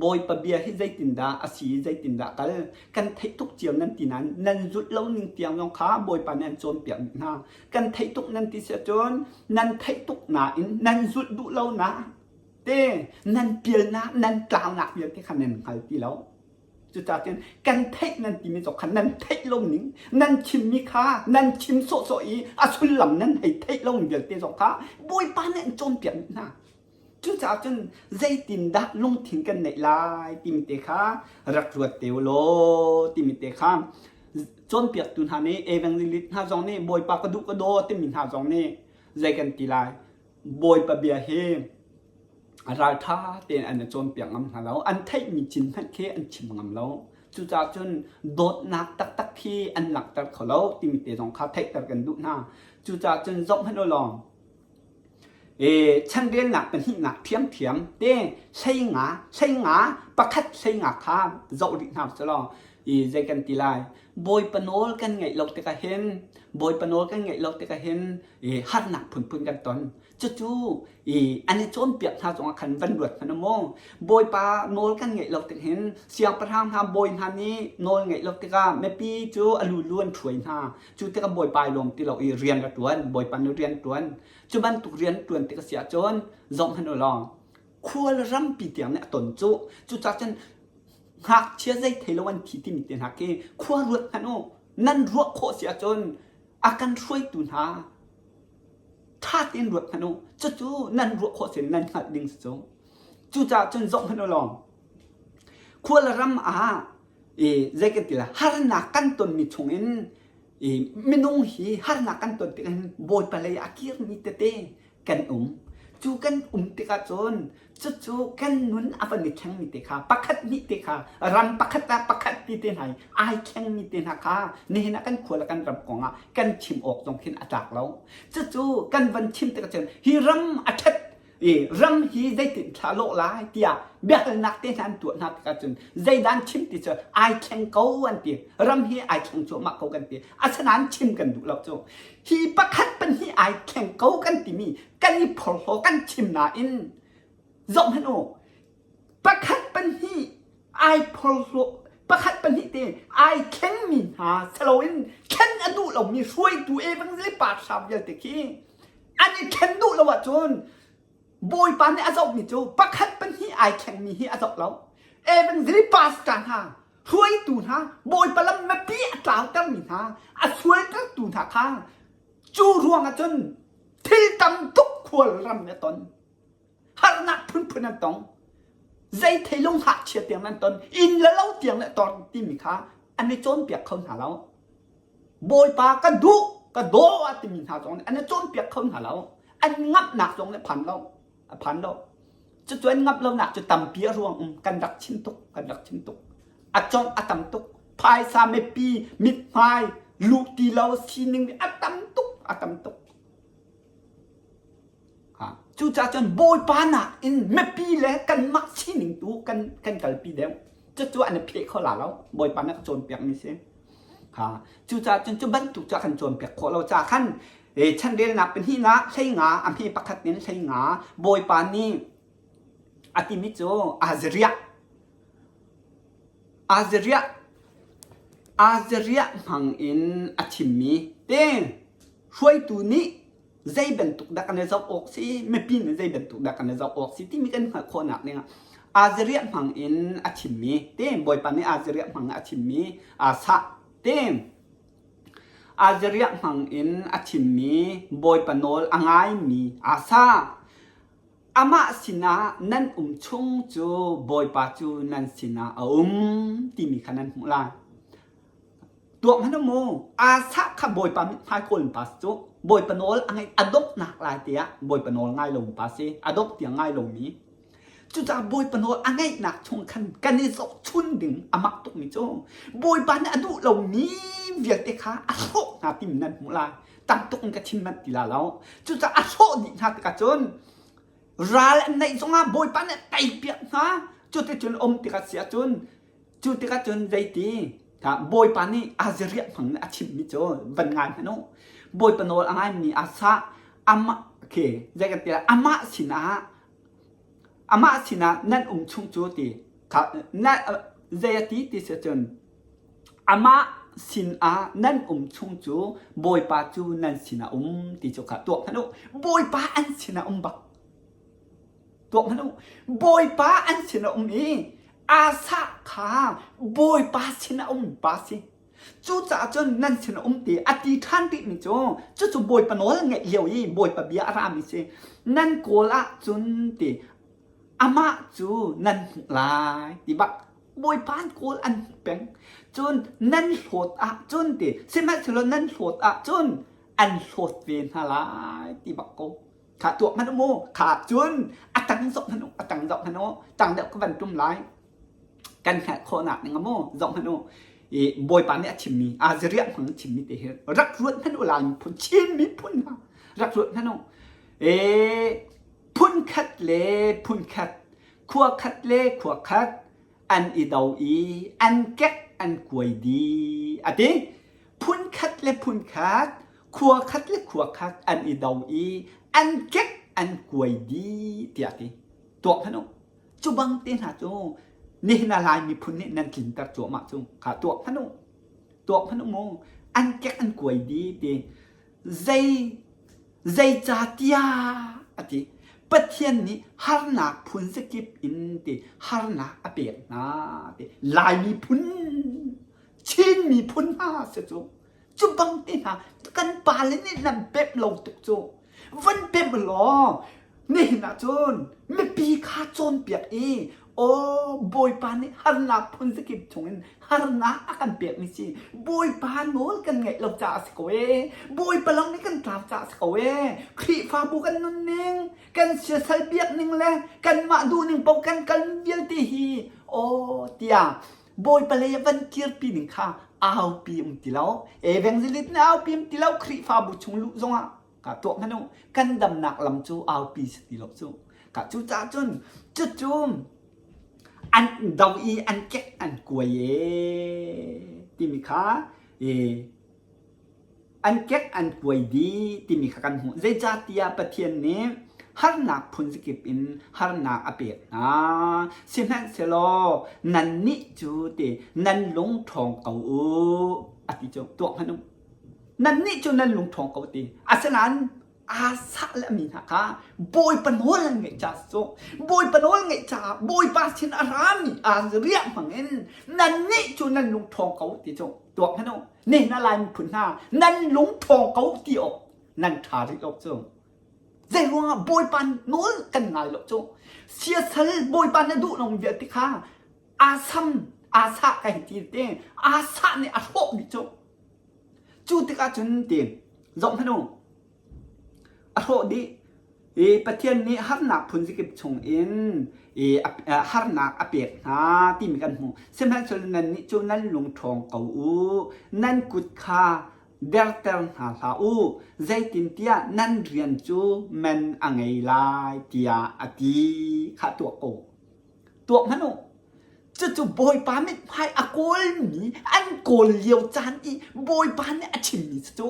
Bawipa bia hi zeitindah a si, zeitindah kal, kan theih tuk cio nan ti nain nan zulh lo ning tiang zong kha Bawipa nih an cawnpiak hna. Kan theih tuk nan ti si ahcun nan theih tuk nain nan zulh duh lo na te nan pialnak nan tlaunak vialte kha nan hngal ti lo. Cucaah cun kan theih nan timi zong kha nan theih lo ning, nan chimmi kha nan chim sawhsawh i a sullam nan hei theih lo vialte zong kha Bawipa nih an cawnpiak hna. Cucaah cun zeitindah lungthin kan neih lai timi te kha rak ruat te u law timi te kha cawnpiaktu hna nih evangelist hna zong nih Bawipa ka duh ka daw timi hna zong nih zei kan ti lai Bawipa bia hi ralṭha tein an i cawnpiak ngam hna lo. An theihmi cin hmanh khi an chim ngam lo. Cucaah cun dawtnak taktak khi an langhter kho lo timi te zong kha theihter kan duh hna. Cucaah cun zoh hmanh u law, e, chanrelnak pahnihnak ṭhiamṭhiam te hleinga, hleinga, pakhat hleinga kha zoh rih hna usih law, i zei kan ti lai, Bawipa nawl kan ngaih lo tikah hin, Bawipa nawl kan ngaih lo tikah hin, i harnak phunphun kan ton. Cucu i an i cawnpiak hna zongah khan van ruat hmanh u mu. Bawipa nawl kan ngeih lo tik hin siangpahrang hna bawi hna nih nawl ngeih lo tikah mipi cu a lulu an ṭhuai hna. Cu tikah Bawipa ai lawm ti lo i rian a ṭuan. Bawipa nih rian ṭuan. Cu bantuk rian ṭuan tik a si ahcun zoh hmanh u law khual rampi tiang nih a ton cu. Cucaah cun ngakchia zei thei lo an thi timi te hna khi khua ruat hmanh u. Nan ruah khawh si ahcun a kan hruaitu hna ṭha tein ruat hmanh u. Cucu nan ruah khawh sin nan hngalh ding si cu. Cucaah cun zoh hmanh u law khual ram ah i zei kan ti lai harnak kan tonmi chungin i minung hi harnak kan ton tikah hin Bawipa lei a kirmi tete kan um. Cu kan um tikah cun cucu kan nun a van i thlengmi te kha pakhat nih te kha ram pakhat ah pakhat ti te hna i ai thlengmi te hna kha nihin ah kan khua le kan ram kong ah kan chim awk zong khin a tlak lo. Cucu kan van chim tikah cun hi ram a ṭhat i ram hi zeitin thla lawh lai tiah biahalnak te hna an tuah hna tikah cun zeidah an chim ti cu ai thleng ko an ti. Ram hi ai thleng cuahmah ko kan ti. Asinain chim kan duh lo cu. Hi pakhat pahnih ai thleng ko kan timi kan i phorhlaw kan chim nain zohhmanh u pakhat pahnih ai phorhlaw pakhat pahnih te ai thlengmi hna saloin thlen a duh lomi hruaitu evangelist pa hram vialte khi an i thlen duh lo ahcun. Bawipa nih a zohmi cu pakhat pahnih ai thlengmi hi a zoh lo. Evangelist pastor hna, hruaitu hna, Bawipa lam mipi a tlautermi hna, a sualtertu hna kha cu ruangah cun thil tam tuk khual ram nih a ton. Harnak phunphun an tong. Zei thei lung hngakchia tiang an ton. Inn le lo tiang le ton timi kha an i cawnpiak kho hna lo. Bawipa ka duh, ka daw a timi hna zong nih an i cawnpiak kho hna lo. An ngamhnak zong nih phan lo. A phan lo. Cucu an ngamh lonak cu tampi a ruang um. Kan rak chim tuk, kan rak chim tuk. A congh a tam tuk. Phaisa mipi, mithmai, luh ti lo, sining a tam tuk, a tam tuk. Cucaah cun Bawipa nakin mipi le kanmah sining tu kan kan kalpi deuh. Cucu an i pheh kho la lo. Bawipa nih a ka cawnpiakmi si. Ha. Cucaah cun cu bantuk cu a kan cawnpiak khawh lo caah khan e, chanrelnak pahnihnak hleinga a hme pakhat in hleinga Bawipa nih a timi cu Azariah Azariah Azariah hmang in a chimmi te hruaitu nih zei bantuk dah kan i zoh awk si mipi nih zei bantuk dah kan i zoh awk si timi kan hngalh khawhnak dingah Azariah hmang in a chimmi te Bawipa nih Azariah hmang a chimmi Asa te Azariah hmang in a chimmi Bawipa nawl a ngaimi Asa amah sinah nan um chung cu Bawipa cu nan sinah a um timi kha nan hmuh lai. Tuak hmanh u mu, Asa kha Bawipa mithmai kawl pa si cu Bawipa nawl a ngeih a donghnak lai tiah Bawipa nawl ngai lo pa si, a dongh tiang ngai lomi. Cucaah Bawipa nawl a ngeihnak chung khan kan i zohchun ding a mak tukmi cu Bawipa nih a duh lomi vialte kha a hrawh hna timi nan hmuh lai. Tam tuk in ka chim manh ti la lo. Cucaah a hrawh dih hna tikah cun ral an neih zongah Bawipa nih a teipiak hna. Cuticun um tikah si ahcun Cu tikah cun zeiti Bawipa nih Azariah hmang nih a chimmi cu van ngai hmanh u. Bawipa nawl a ngaimi Asa amah khi zei kan ti lai amah sinah amah sinah nan um chung cu ti kha na zei a ti ti si cun amah sinah nan um chung cu Bawipa cu nan sinah um ti cu kha tuak hmanh u. Bawipa an sinah um bak. Tuak hmanh u. Bawipa an sin a um i Asa kha Bawipa sin a um pa si. Cucaah cun nan sin a um ti a ti ṭhan rihmi cu cucu Bawipa nawl ngeih lio i Bawipa bia a rami si. Nan kawl ahcun ti amah cu nan hmuh lai ti bak Bawipa an kawl an hmuh peng. Cun nan hlawt ahcun ti sihmanhsehlaw nan hlawt ahcun an hlawt ve hna lai ti bak ko. Kha tuak hmanh u mu. Kha cun a tang zoh hmanh u, a tang zoh hmanh u. Tang deuh ka van tum lai. Kan hngalh khawhnak ning mu zoh hmanh u. I Bawipa nih a chimmi, Azariah hmang chimmi te hi rak ruat hmanh u Lai miphun, Chin miphun hna rak ruat hmanh u. E phun khat le phun khat, khua khat le khua khat an i do i an kek an kuai dih a ti. Phun khat le phun khat, khua khat le khua khat an i do i an kek an kuai dih tiah a ti. Tuak hmanh u. Cu bang te hna cu nihin ah Lai miphun nih nan tlinter cuahmah cu kha tuak hmanh u. Tuak hmanh u mu. An kek an kuai dih ti. Zei zeicahtiah a ti. Pathian nih harnak phun zakip in ti harnak a pek hna ti. Lai miphun Chin miphun hna si cu cu bang te hna kan pale nih nan pemh lo tuk cu van pemh law nihin ah cun mipi kha cawnpiak i aw Bawipa nih harnak phun zakip chungin harnak a kan pekmi si Bawipa nawl kan ngaih lo caah a si ko ee Bawipa lam nih kan tlau caah a si ko ee Khrihfabu kan nunning kan siasal biak ning le kanmah duhning paoh kan kal vialte hi aw tiah Bawipa lei ah van kirpi ning kha aupi um ti lo. Evangelist nih aupi um ti lo. Khrihfabu chung luh zongah ka tuah hmanh u. Kan damnak lam cu aupi si ti lo cu. Ka cucaah cun cucu an do i an kek an kuai e timi kha e An kek an kuai dih timi kha kan hmuh. Zeicahtiah Pathian nih harnak phun zakip in harnak a pek hna. Sihmanhsehlaw nannih cu ti nan lung ṭhawng ko u a ti cu tuak hmanh u. Nannih cu nan lung ṭhawng ko ti. Asinain. Aa sah le mi hna kha Bawipa nawl an ngaih caah cu Bawipa nawl ngaih caah Bawipa sin a rami aa riah hmangin nannih cu nan lung ṭhawng ko ti cu tuak hmanh u. Nihin ah Lai miphun hna nan lung ṭhawng ko ti awk nan ṭha rih lo cu. Zei ruangah Bawipa nawl kan ngai lo cu. Siasal Bawipa na duh lo vialte kha aa sam aa sah ka hei ti te aa sah nih a hrawh dih cu. Cu tikah cun ti zoh hmanh u a hrawh dih i Pathian nih harnak phun zakip chung in i harnak a pek hna timi kan hmuh. Sihmanhsehlaw nannih cu nan lung ṭhawng ko u, nan kut kha derter hna hlah u, zeitintiah nan rian cu man a ngei lai tiah a ti kha tuah ko. Tuak hmanh u. Cucu Bawipa mithmai a kawlmi an kawl lio caan i Bawipa nih a chimmi cu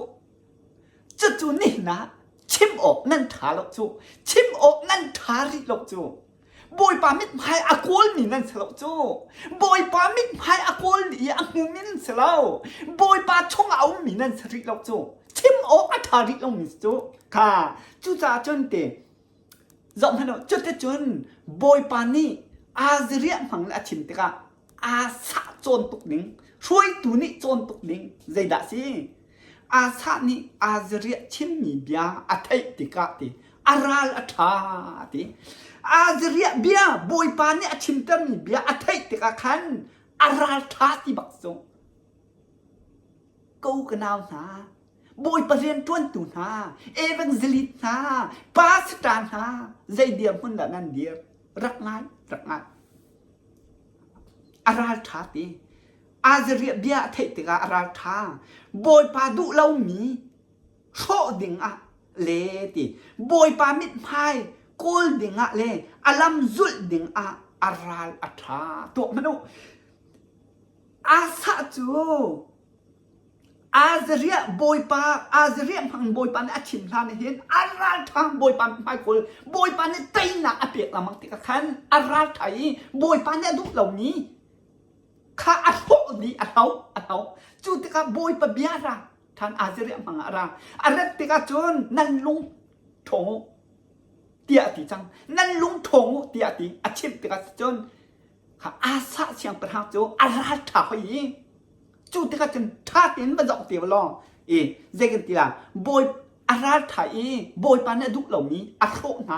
cucu nihin ah chim awk nan ṭha lo cu. Chim awk nan ṭha rih lo cu. Bawipa mithmai a kawlmi nan si lo cu. Bawipa mithmai a kawl i a hmumi nan si lo. Bawipa chungah a ummi nan si rih lo cu. Chim awk a ṭha rih lomi cu. Kha cucaah cun te Zohhmanh u, cuticun Bawipa nih Azariah hmang in a chim tikah Asa cawn tuk ding, hruaitu nih cawn tuk ding zeidah a si? Asa nih Azariah chimmi bia a theih tikah ti a ral a ṭha ti. Azariah bia Bawipa nih a chimtermi bia a theih tikah khan a ral ṭha ti bak cu. Ko ka nau hna, Bawipa rianṭuantu hna, evangelist hna, pastor hna, zei dirhmun dah nan dir? Rak ngai, rak ngai. A ral ṭha ti. Azariah bia a theih tikah a ral ṭha. Bawipa duh lomi hrawh ding ah le ti. Bawipa mithmai kawl ding ah le a lam zulh ding ah a ral a ṭha. Tuak hmanh u. Asa cu Azariah Bawipa Azariah hmang Bawipa nih a chim hlan hin a ralṭha Bawipa hmaikawl Bawipa nih teinak a pek lengmang tikah khan a ralṭha i Bawipa nih a duh lomi kha a hrawh dih a hlo a hlo cu tikah Bawipa bia ra ṭhan Azariah hmang ah a ra a rat tikah cun nan lung ṭhawng u tiah a ti cang nan lung ṭhawng u tiah a ti a chimh tikah cun kha Asa siangpahrang cu a ralṭha hoi i cu tikah cun ṭha tein va zoh te law i zei kan ti la bawi a ralṭha i bawipa nih a duh lomi a hrawh hna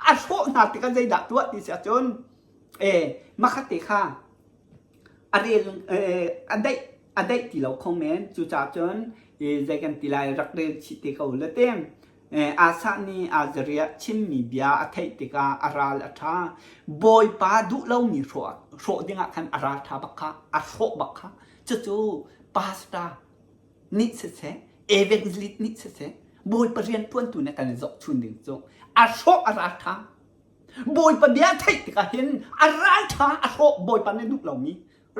a hrawh hna tikah zeidah tuah ti si ahcun e makhat te kha a rel a daih a daih ti lo kho men cucaah cun zei kan ti lai rak rel chih te ko la te Asa nih Azariah chimmi bia a theih tikah a ral a ṭha. Bawipa duh lomi hrawh, hrawh dingah khan a ral ṭha bak kha, a hrawh bak kha. Cucu pastor nih siseh, evangelist nih siseh, Bawipa rianṭuantu nih kan i zohchun ding cu a hrawh a ral ṭha. Bawipa bia theih tikah hin a ral ṭha a hrawh Bawipa nih duh lomi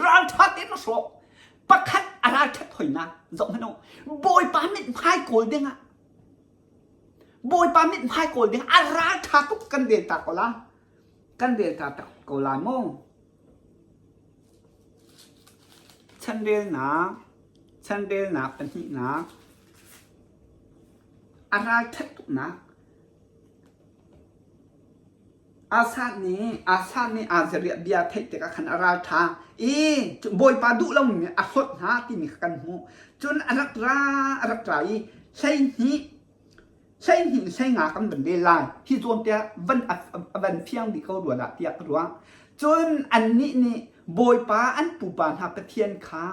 ralṭha tein a hrawh. Pakhat a ralṭhat hoinak zoh hmanh u. Bawipa mithmai kawl dingah Bawipa mithmai kawl ding a ralṭha tuk kan rel ta ko la. Kan rel ta tak ko lai mu. Chanrelnak, chanrelnak pahnihnak, a ralṭhat tuknak. Asa nih Asa nih Azariah bia theih tikah khan a ralṭha i Bawipa duh lomi a hlawt hna timi kha kan hmuh. Cun a rak ra a rak ra i 12 12 hleinga kan van rel lai. Hi zawn te van a van fiang dih ko rua dah tiah ka ruah. Cun annih nih Bawipa an pupa hna Pathian kha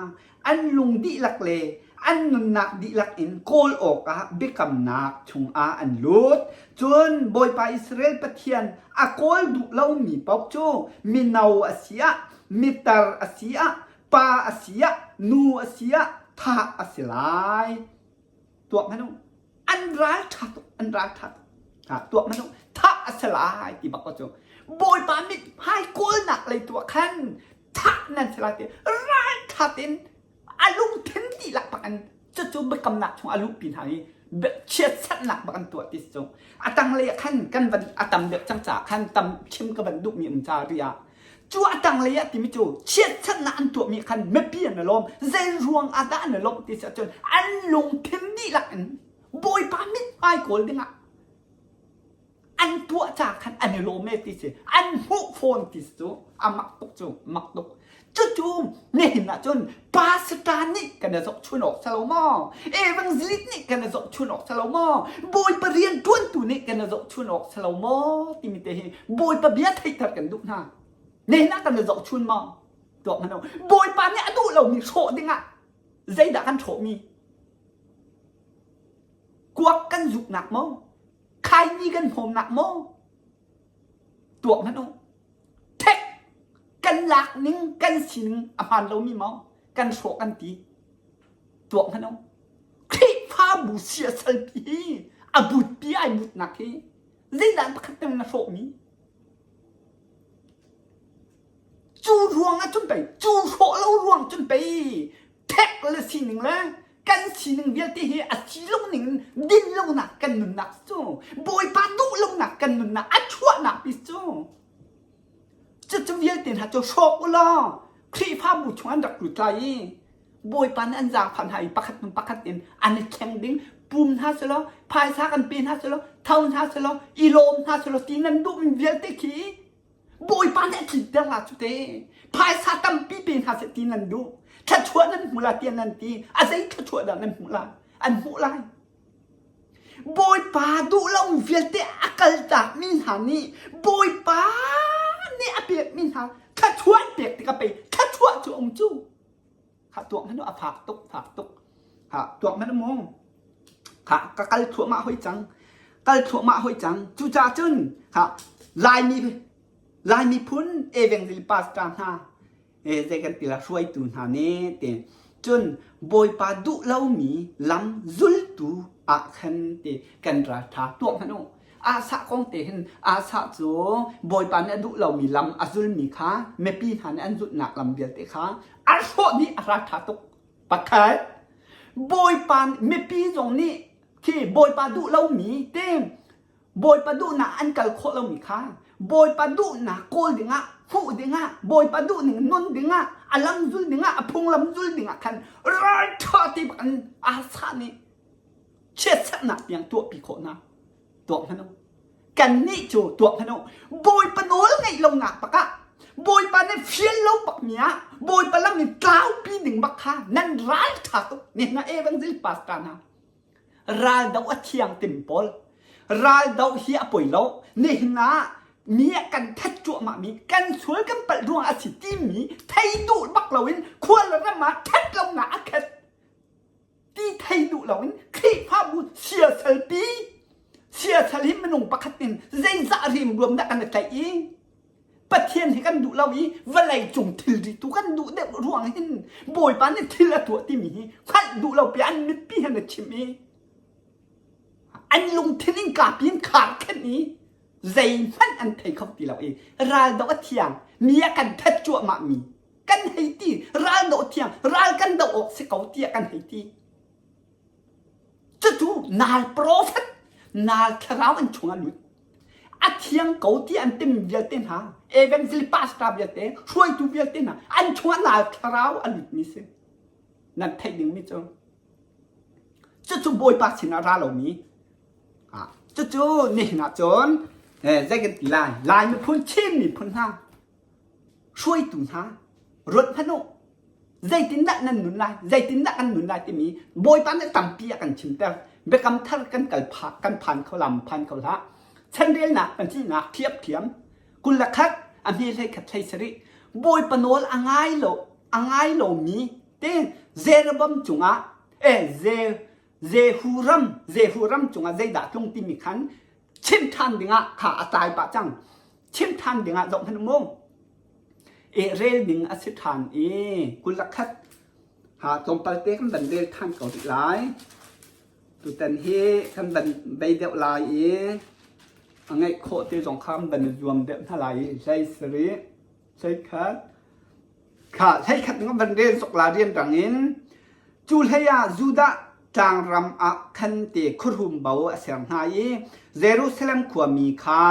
an lung dihlak le an nunnak dihlak in kawl awkah biakamnak chungah an lut. Cun Bawipa Israel Pathian a kawl duh lomi paoh cu mino a si ah, mitar a si ah, pa a si ah, nu a si ah thah a si lai. Tuak hmanh u. An ral ṭha tuk, an ral ṭha tuk. Ha, tuak hmanh u. Thah a si lai ti bak ko cu. Bawipa mithmai kawlnak lei tu ah khan thah nan si lai ti ral ṭha tein a lungthin dihlak bak in cucu biakamnak chung a luhpi hna i chiatserhnak bak an tuah ti cu a tanglei ah khan kan van a tam deuh cang caah khan tam chim ka van duhmi um ca ri ah cu a tanglei ah timi cu chiatserhnak an tuahmi khan mipi an i lawm zei ruang ah dah an i lawmh ti si ahcun an lungthin dihlak in Bawipa mithmai kawl dingah. An tuah ca khan an i lawm e ti si. An hmuh fawn ti si cu. A mak tuk cu, mak tuk. Cucu nihin ahcun pastor nih kan i zohchun awk si lo maw? Evangelist nih kan i zohchun awk si lo maw? Bawipa rian ṭuantu nih kan i zohchun awk si lo maw? Timi te hi Bawipa bia theihter kan duh hna. Nihin ah kan i zohchun maw? Tuak hmanh u. Bawipa nih a duh lomi hrawh dingah zeidah kan hrawhmi? Kuak kan zuknak maw? Khaini kan hnawmnak maw? Tuak hmanh u. Thek kan lak ning kan sining a hmaan lomi maw kan hrawh kan ti tuak hmanh u. Khrihfabu siasalpi hi a butpi ai butnak hi zeidah pakhat te na hrawhmi? Cu ruang ah cun pei cu hrawh lo ruang cun pei thek le sining le kan sining vialte hi a si lo ning in din lonak kan nunnak cu Bawipa duh lonak kan nunnak a chuahnak pi cu cucu vialte hna cu hrawk u law Khrihfabu chung an rak lut lai i Bawipa nih an zaangfah hna i pakhat hnu pakhat in an i thleng ding pum hna selaw phaisa kan pe hna selaw tho hna selaw i lawm hna selaw ti nan duhmi vialte khi Bawipa nih a tlinter la cu te. Phaisa tampi pe hna seh ti nan duh. Thluachuah nan hmu la tiah nan ti. A zei thluachuah dah nan hmuh lai? An hmuh lai. Bawipa duh lo vialte a kaltakmi hna nih Bawipa nih a pekmi hna thluachuah an pek tikah pei thluachuah cu a um cu. Kha tuak hmanh a fak tuk, fak tuk. Ha tuak hmanh mu. Kha ka kal thluahmah hoi cang. Kal thluahmah hoi cang. Cucaah cun kha Laimi Laimi phun evangelist pastor hna eh zei kan ti la hruaitu hna nih ti cun Bawipa duh lomi lam zultu ah khan ti kan ralṭha tuah hmanh u. Asa kong te hin Asa cu Bawipa nih a duh lomi lam a zulmi kha mipi hna nih an zulhnak lam vialte kha a hrawh dih a ralṭha tuk. Pakhat, Bawipa mipi zong nih khi Bawipa duh lomi te Bawipa duhnak an kal khawh lomi kha Bawipa duhnak kawl dingah hmuh dingah Bawipa duh ning nun dingah a lam zul dingah a phunglam zul dingah khan ralṭha te bak in Asa nih chiatserhnak tiang tuahpi khawh hna tuak hmanh u kannih cu tuak hmanh u Bawipa nawl ngeih lonak bak ah Bawipa nih fial lo bak mi ah Bawipa lam in tlaupi ding bak kha nan ral ṭha tuk nihin ah evangel pastor hna ral do a thiang tim pawl ral do hi a poi lo nihin ah mi a kan that cuahmah mi kan sual kan palh ruang a si timi thei duh bak loin khual ram ah that lonak a khat ti thei duh loin Khrihfabu siasalpi siasal hi minung pakhat in zeizah riamruam dah kan i tlaih i Pathian hi kan duh lo i vawlei cung thilri tu kan duh deuh ruang hin Bawipa nih thil a tuah timi hi hngalh duh lo pi an mitpi han a chim i an lungthin in kapi in khar khenh i zeihmanh an thei kho ti lo i ral do a thiang mi a kan that cuahmah mi kan hei ti ral do thiang ral kan do awk si ko tiah kan hei ti cucu nal prophet nal thlarau an chungah lut a thiang ko ti an tim vialte hna evangel pastor vialte hruaitu vialte hna an chungah nal thlarau a lut mi si nan theih ding mi cu cucu bawipa sinah ra lomi cucu nihin ah cun zei kan ti lai lai miphun Chin miphun hna hruaitu hna ruat hmanh u zeitindah nan nun lai zeitindah kan nun lai timi bawipa nih tampi a kan chimter biakam thar kan kal kan phan kho lam phan kho hlah chanrelnak kan sinak thiam thiam 21 a hme hlei khat hlei sarih bawipa nawl a ngai lo a ngai lomi te Jeroboam cungah e Ze Jehu ram Jehu ram cungah zeidah tlung timi khan chim ṭhan dingah kha a tlai pah cang chim ṭhan dingah zoh hmanh mu e rel ding a si ṭhan i 21 ha tlawmpal te kan van rel ṭhan ko rih lai tutan hi kan van bei deuh lai i a ngeih khawh te zong kha kan van i zuam deuh hna lai i hlei sarih hlei khat Kha hleikhat ning van rel zok la rianrang in cu hlei ah Judah tlangram ah khan te khuarum bo a ser hna i Jerusalem khuami kha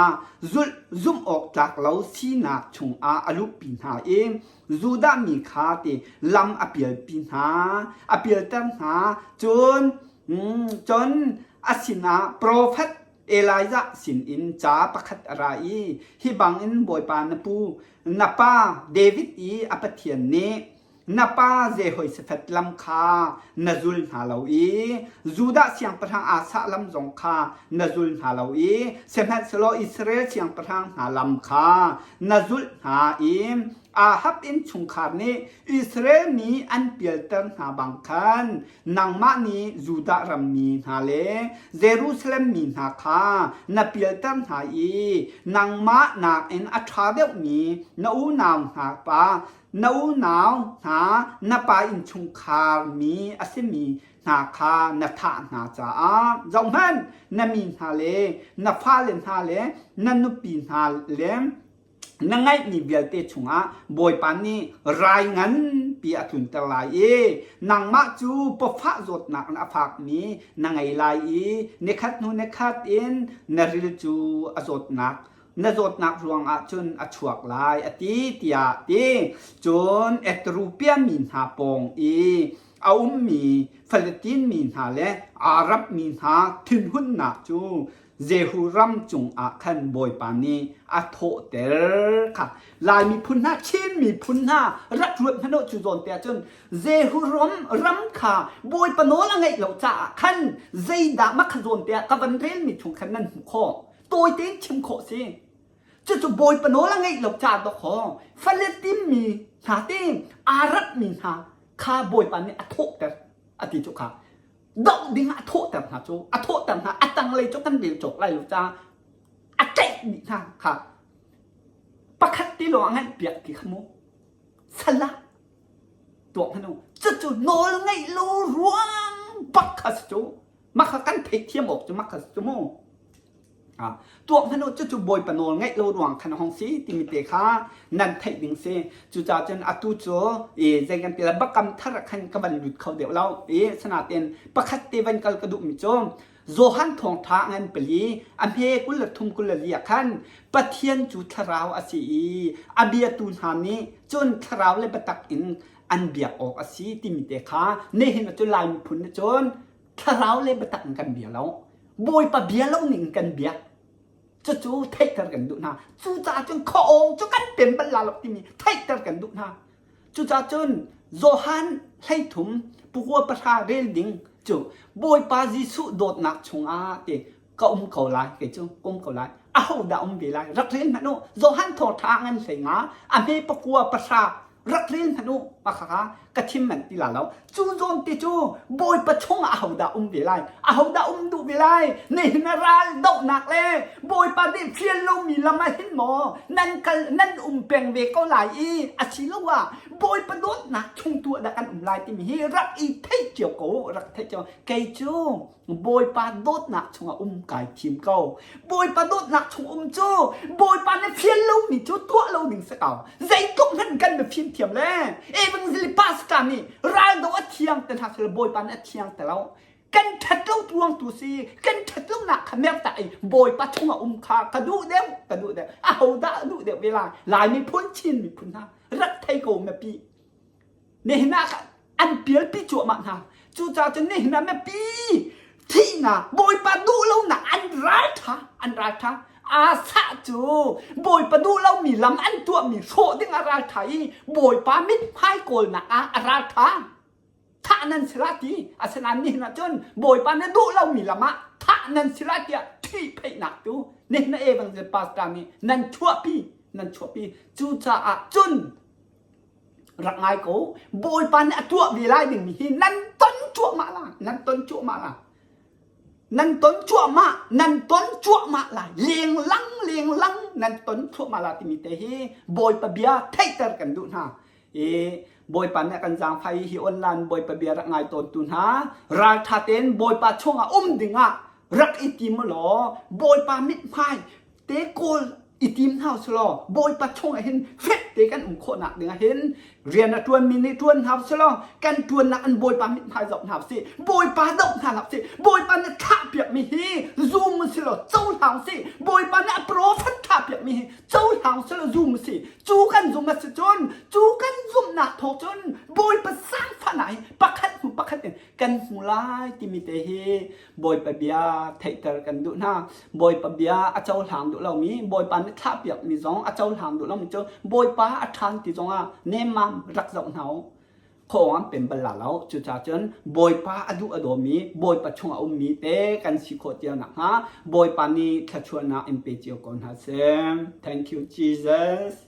zulh zumh awk tlak lo sinak chungah a luhpi hna i Judah mi kha te lam a pialpi hna a pialter hna cun cun a sinah profet. Elijah sinin ca pakhat a ra i hi bangin Bawipa na pu na pa David i a Pathian nih na pa Jehoshaphat lam kha na zul hna lo i Judah siangpahrang Asa lam zong kha na zul hna lo i sihmanhsehlaw Israel siangpahrang hna lam kha na zulh hna i Ahab innchungkhar nih Israel mi an pialter hna bang khan nangmah nih Judah ram mi hna le Jerusalem mi hna kha na pialter hna i nangmah nakin a ṭha deuhmi na unau hna pa na unau hna na pa innchungkhar mi a simi hna kha na thah hna caah zohhmanh na mi hna le na fale hna le na nupi hna le na ngeihmi vialte chungah Bawipa nih rai nganpi a tlunter lai i nangmah cu pawfah zawtnak in a fakmi na ngei lai i nikhat hnu nikhat in na ril cu a zawtnak na zawtnak ruangah cun a chuak lai a ti tiah ti. Cun Ethiopia mi hna pawng i a ummi Philitin mi hna le Arab mi hna thinhunnak cu Jehu ram cungah khan Bawipa nih a thawhter kha. Lai miphun hna, Chin miphun hna rak ruat hmanh u cu zawn te ahcun Jehu ram ram kha Bawipa nawl a ngeih lo caah khan zeidah mah kha zawn te ah ka van relmi chung khan nan hmuh khawh. Tawi tein chim khawh si. Cucu Bawipa nawl a ngeih lo caah dawkaw Philitin mi hna te Arab mi hna kha Bawipa nih a thawhter a ti cu kha. Doh ding ah a thawhter hna cu a thawhter hna a tanglei cu kan rel cawk lai lo caah a tlaih dih hna kha pakhat te lawng a ngeih piak ti kha mu salah tuak hmanh u cucu nawl ngeih lo ruang bak kha si cu mah kha kan theihthiam awk cu mah kha si cu mu Tuak hmanh u cucu Bawipa nawl ngeih lo ruang khan a hung si timi te kha nan theih ding si. Cucaah cun atu cu i zei kan ti lai bakam thar ah khan ka van lut kho deuh lo i sanatin pakhat te van kal ka duhmi cu Johan thawngṭha ngan pali a hme 23 24 ah khan Pathian cu thlarau a si i a biatu hna nih cun thlarau le biatak in an biak awk a si timi te kha nihin ah cun Lai miphun nih cun thlarau le biatak in kan bia lo. Bawipa bia lo ning kan biak. Cucu theihter kan duh hna. Cucaah cun khuaawng cu kan pem bal la lo timi theihter kan duh hna. Cucaah cun Johan 13 pakua pahra rel ding cu Bawipa Jesuh dawtnak chungah ti ka um ko lai kei cu ka um ko lai. Aho dah um ve lai? Rak rel hmanh u. Johan thawngṭha ngan hlei nga a hme pakua pahra rak rel hmanh u mah kha ka thim manh ti la lo cu zawn te cu bawipa chungah ahodah um ve lai ahodah um duh ve lai nihin ah ral dohnak le bawipa nih fial lomi lam ah hin maw nan kal nan um peng ve ko lai i asiloah bawipa dawtnak chung tu ah dah kan um lai timi hi rak i theih cio ko rak theih cio kei cu Bawipa dawtnak chungah um kai thim ko. Bawipa dawtnak chung um cu Bawipa na fial lomi cu tuah lo ding si ko. Zeitluk hmanh kan na fim thiam le Evangelist pastor nih raldo a thiang te hna sel Bawipa nih a thiang te lo. Kan ṭhat lo ruang tu si kan ṭhat lonak kha mertak i Bawipa chungah um kha ka duh deuh ka duh deuh. Ahodah a duh deuh ve lai? Lai miphun Chin miphun hna rak thei ko mipi. Nihin ah an pialpi cuahmah hna. Cucaah cun nihin ah mipi thihnak Bawipa duh lonak an ralṭha an ralṭha. Asa cu Bawipa duh lomi lam an tuahmi hrawh ding a ralṭha i Bawipa mithmai kawlnak ah a ralṭha. Thah nan si la ti. Asinain nihin ah cun Bawipa na duh lomi lam ah thah nan si la tiah ṭhihpheihnak tu nihin ah Evangelist Pastor nih nan chuahpi nan chuahpi. Cucaah cun rak ngai ko bawipa nih a tuah ve lai dingmi hi nan ton cuahmah la nan ton cuahmah la nan ton cuahmah nan ton cuahmah lai lenglang lenglang nan ton cuahmah la timi te hi bawipa bia theihter kan duh hna i bawipa nih kan zaangfai hi online bawipa bia rak ngai tawn tu hna raltha tein bawipa chungah um dingah rak i tim law bawipa mithmai te kawl i tim hna usulaw Bawipa chungah hin fek te kan um khawhnak dingah hin rian a ṭuanmi nih ṭuan hna usulaw kan ṭuannak an Bawipa mithmai zoh hna usih Bawipa doh hna hlah usih Bawipa nih thlahpiakmi hi zum usilaw cohlang usih Bawipa nih a profet thlahpiakmi hi cohlang usilaw zum usih cu kan zum a si cun cu kan zumhnak thawng cun Bawipa zaangfahnak hi pakhat hnu pakhat. khat in kan hmu lai timi te hi Bawipa bia theihter kan duh hna. Bawipa bia a cohlang duh lomi, Bawipa nih thlahpiakmi zong a cohlang duh lomi cu Bawipa a ṭhan ti zongah nemmam rak zoh hna u. Khawng an pem bal la lo. Cucaah cun Bawipa a duh a dawmi, Bawipa chung a ummi te kan si khawh cio nakhnga Bawipa nih thluachuahnak in pe cio ko hna seh. Thank you Jesus.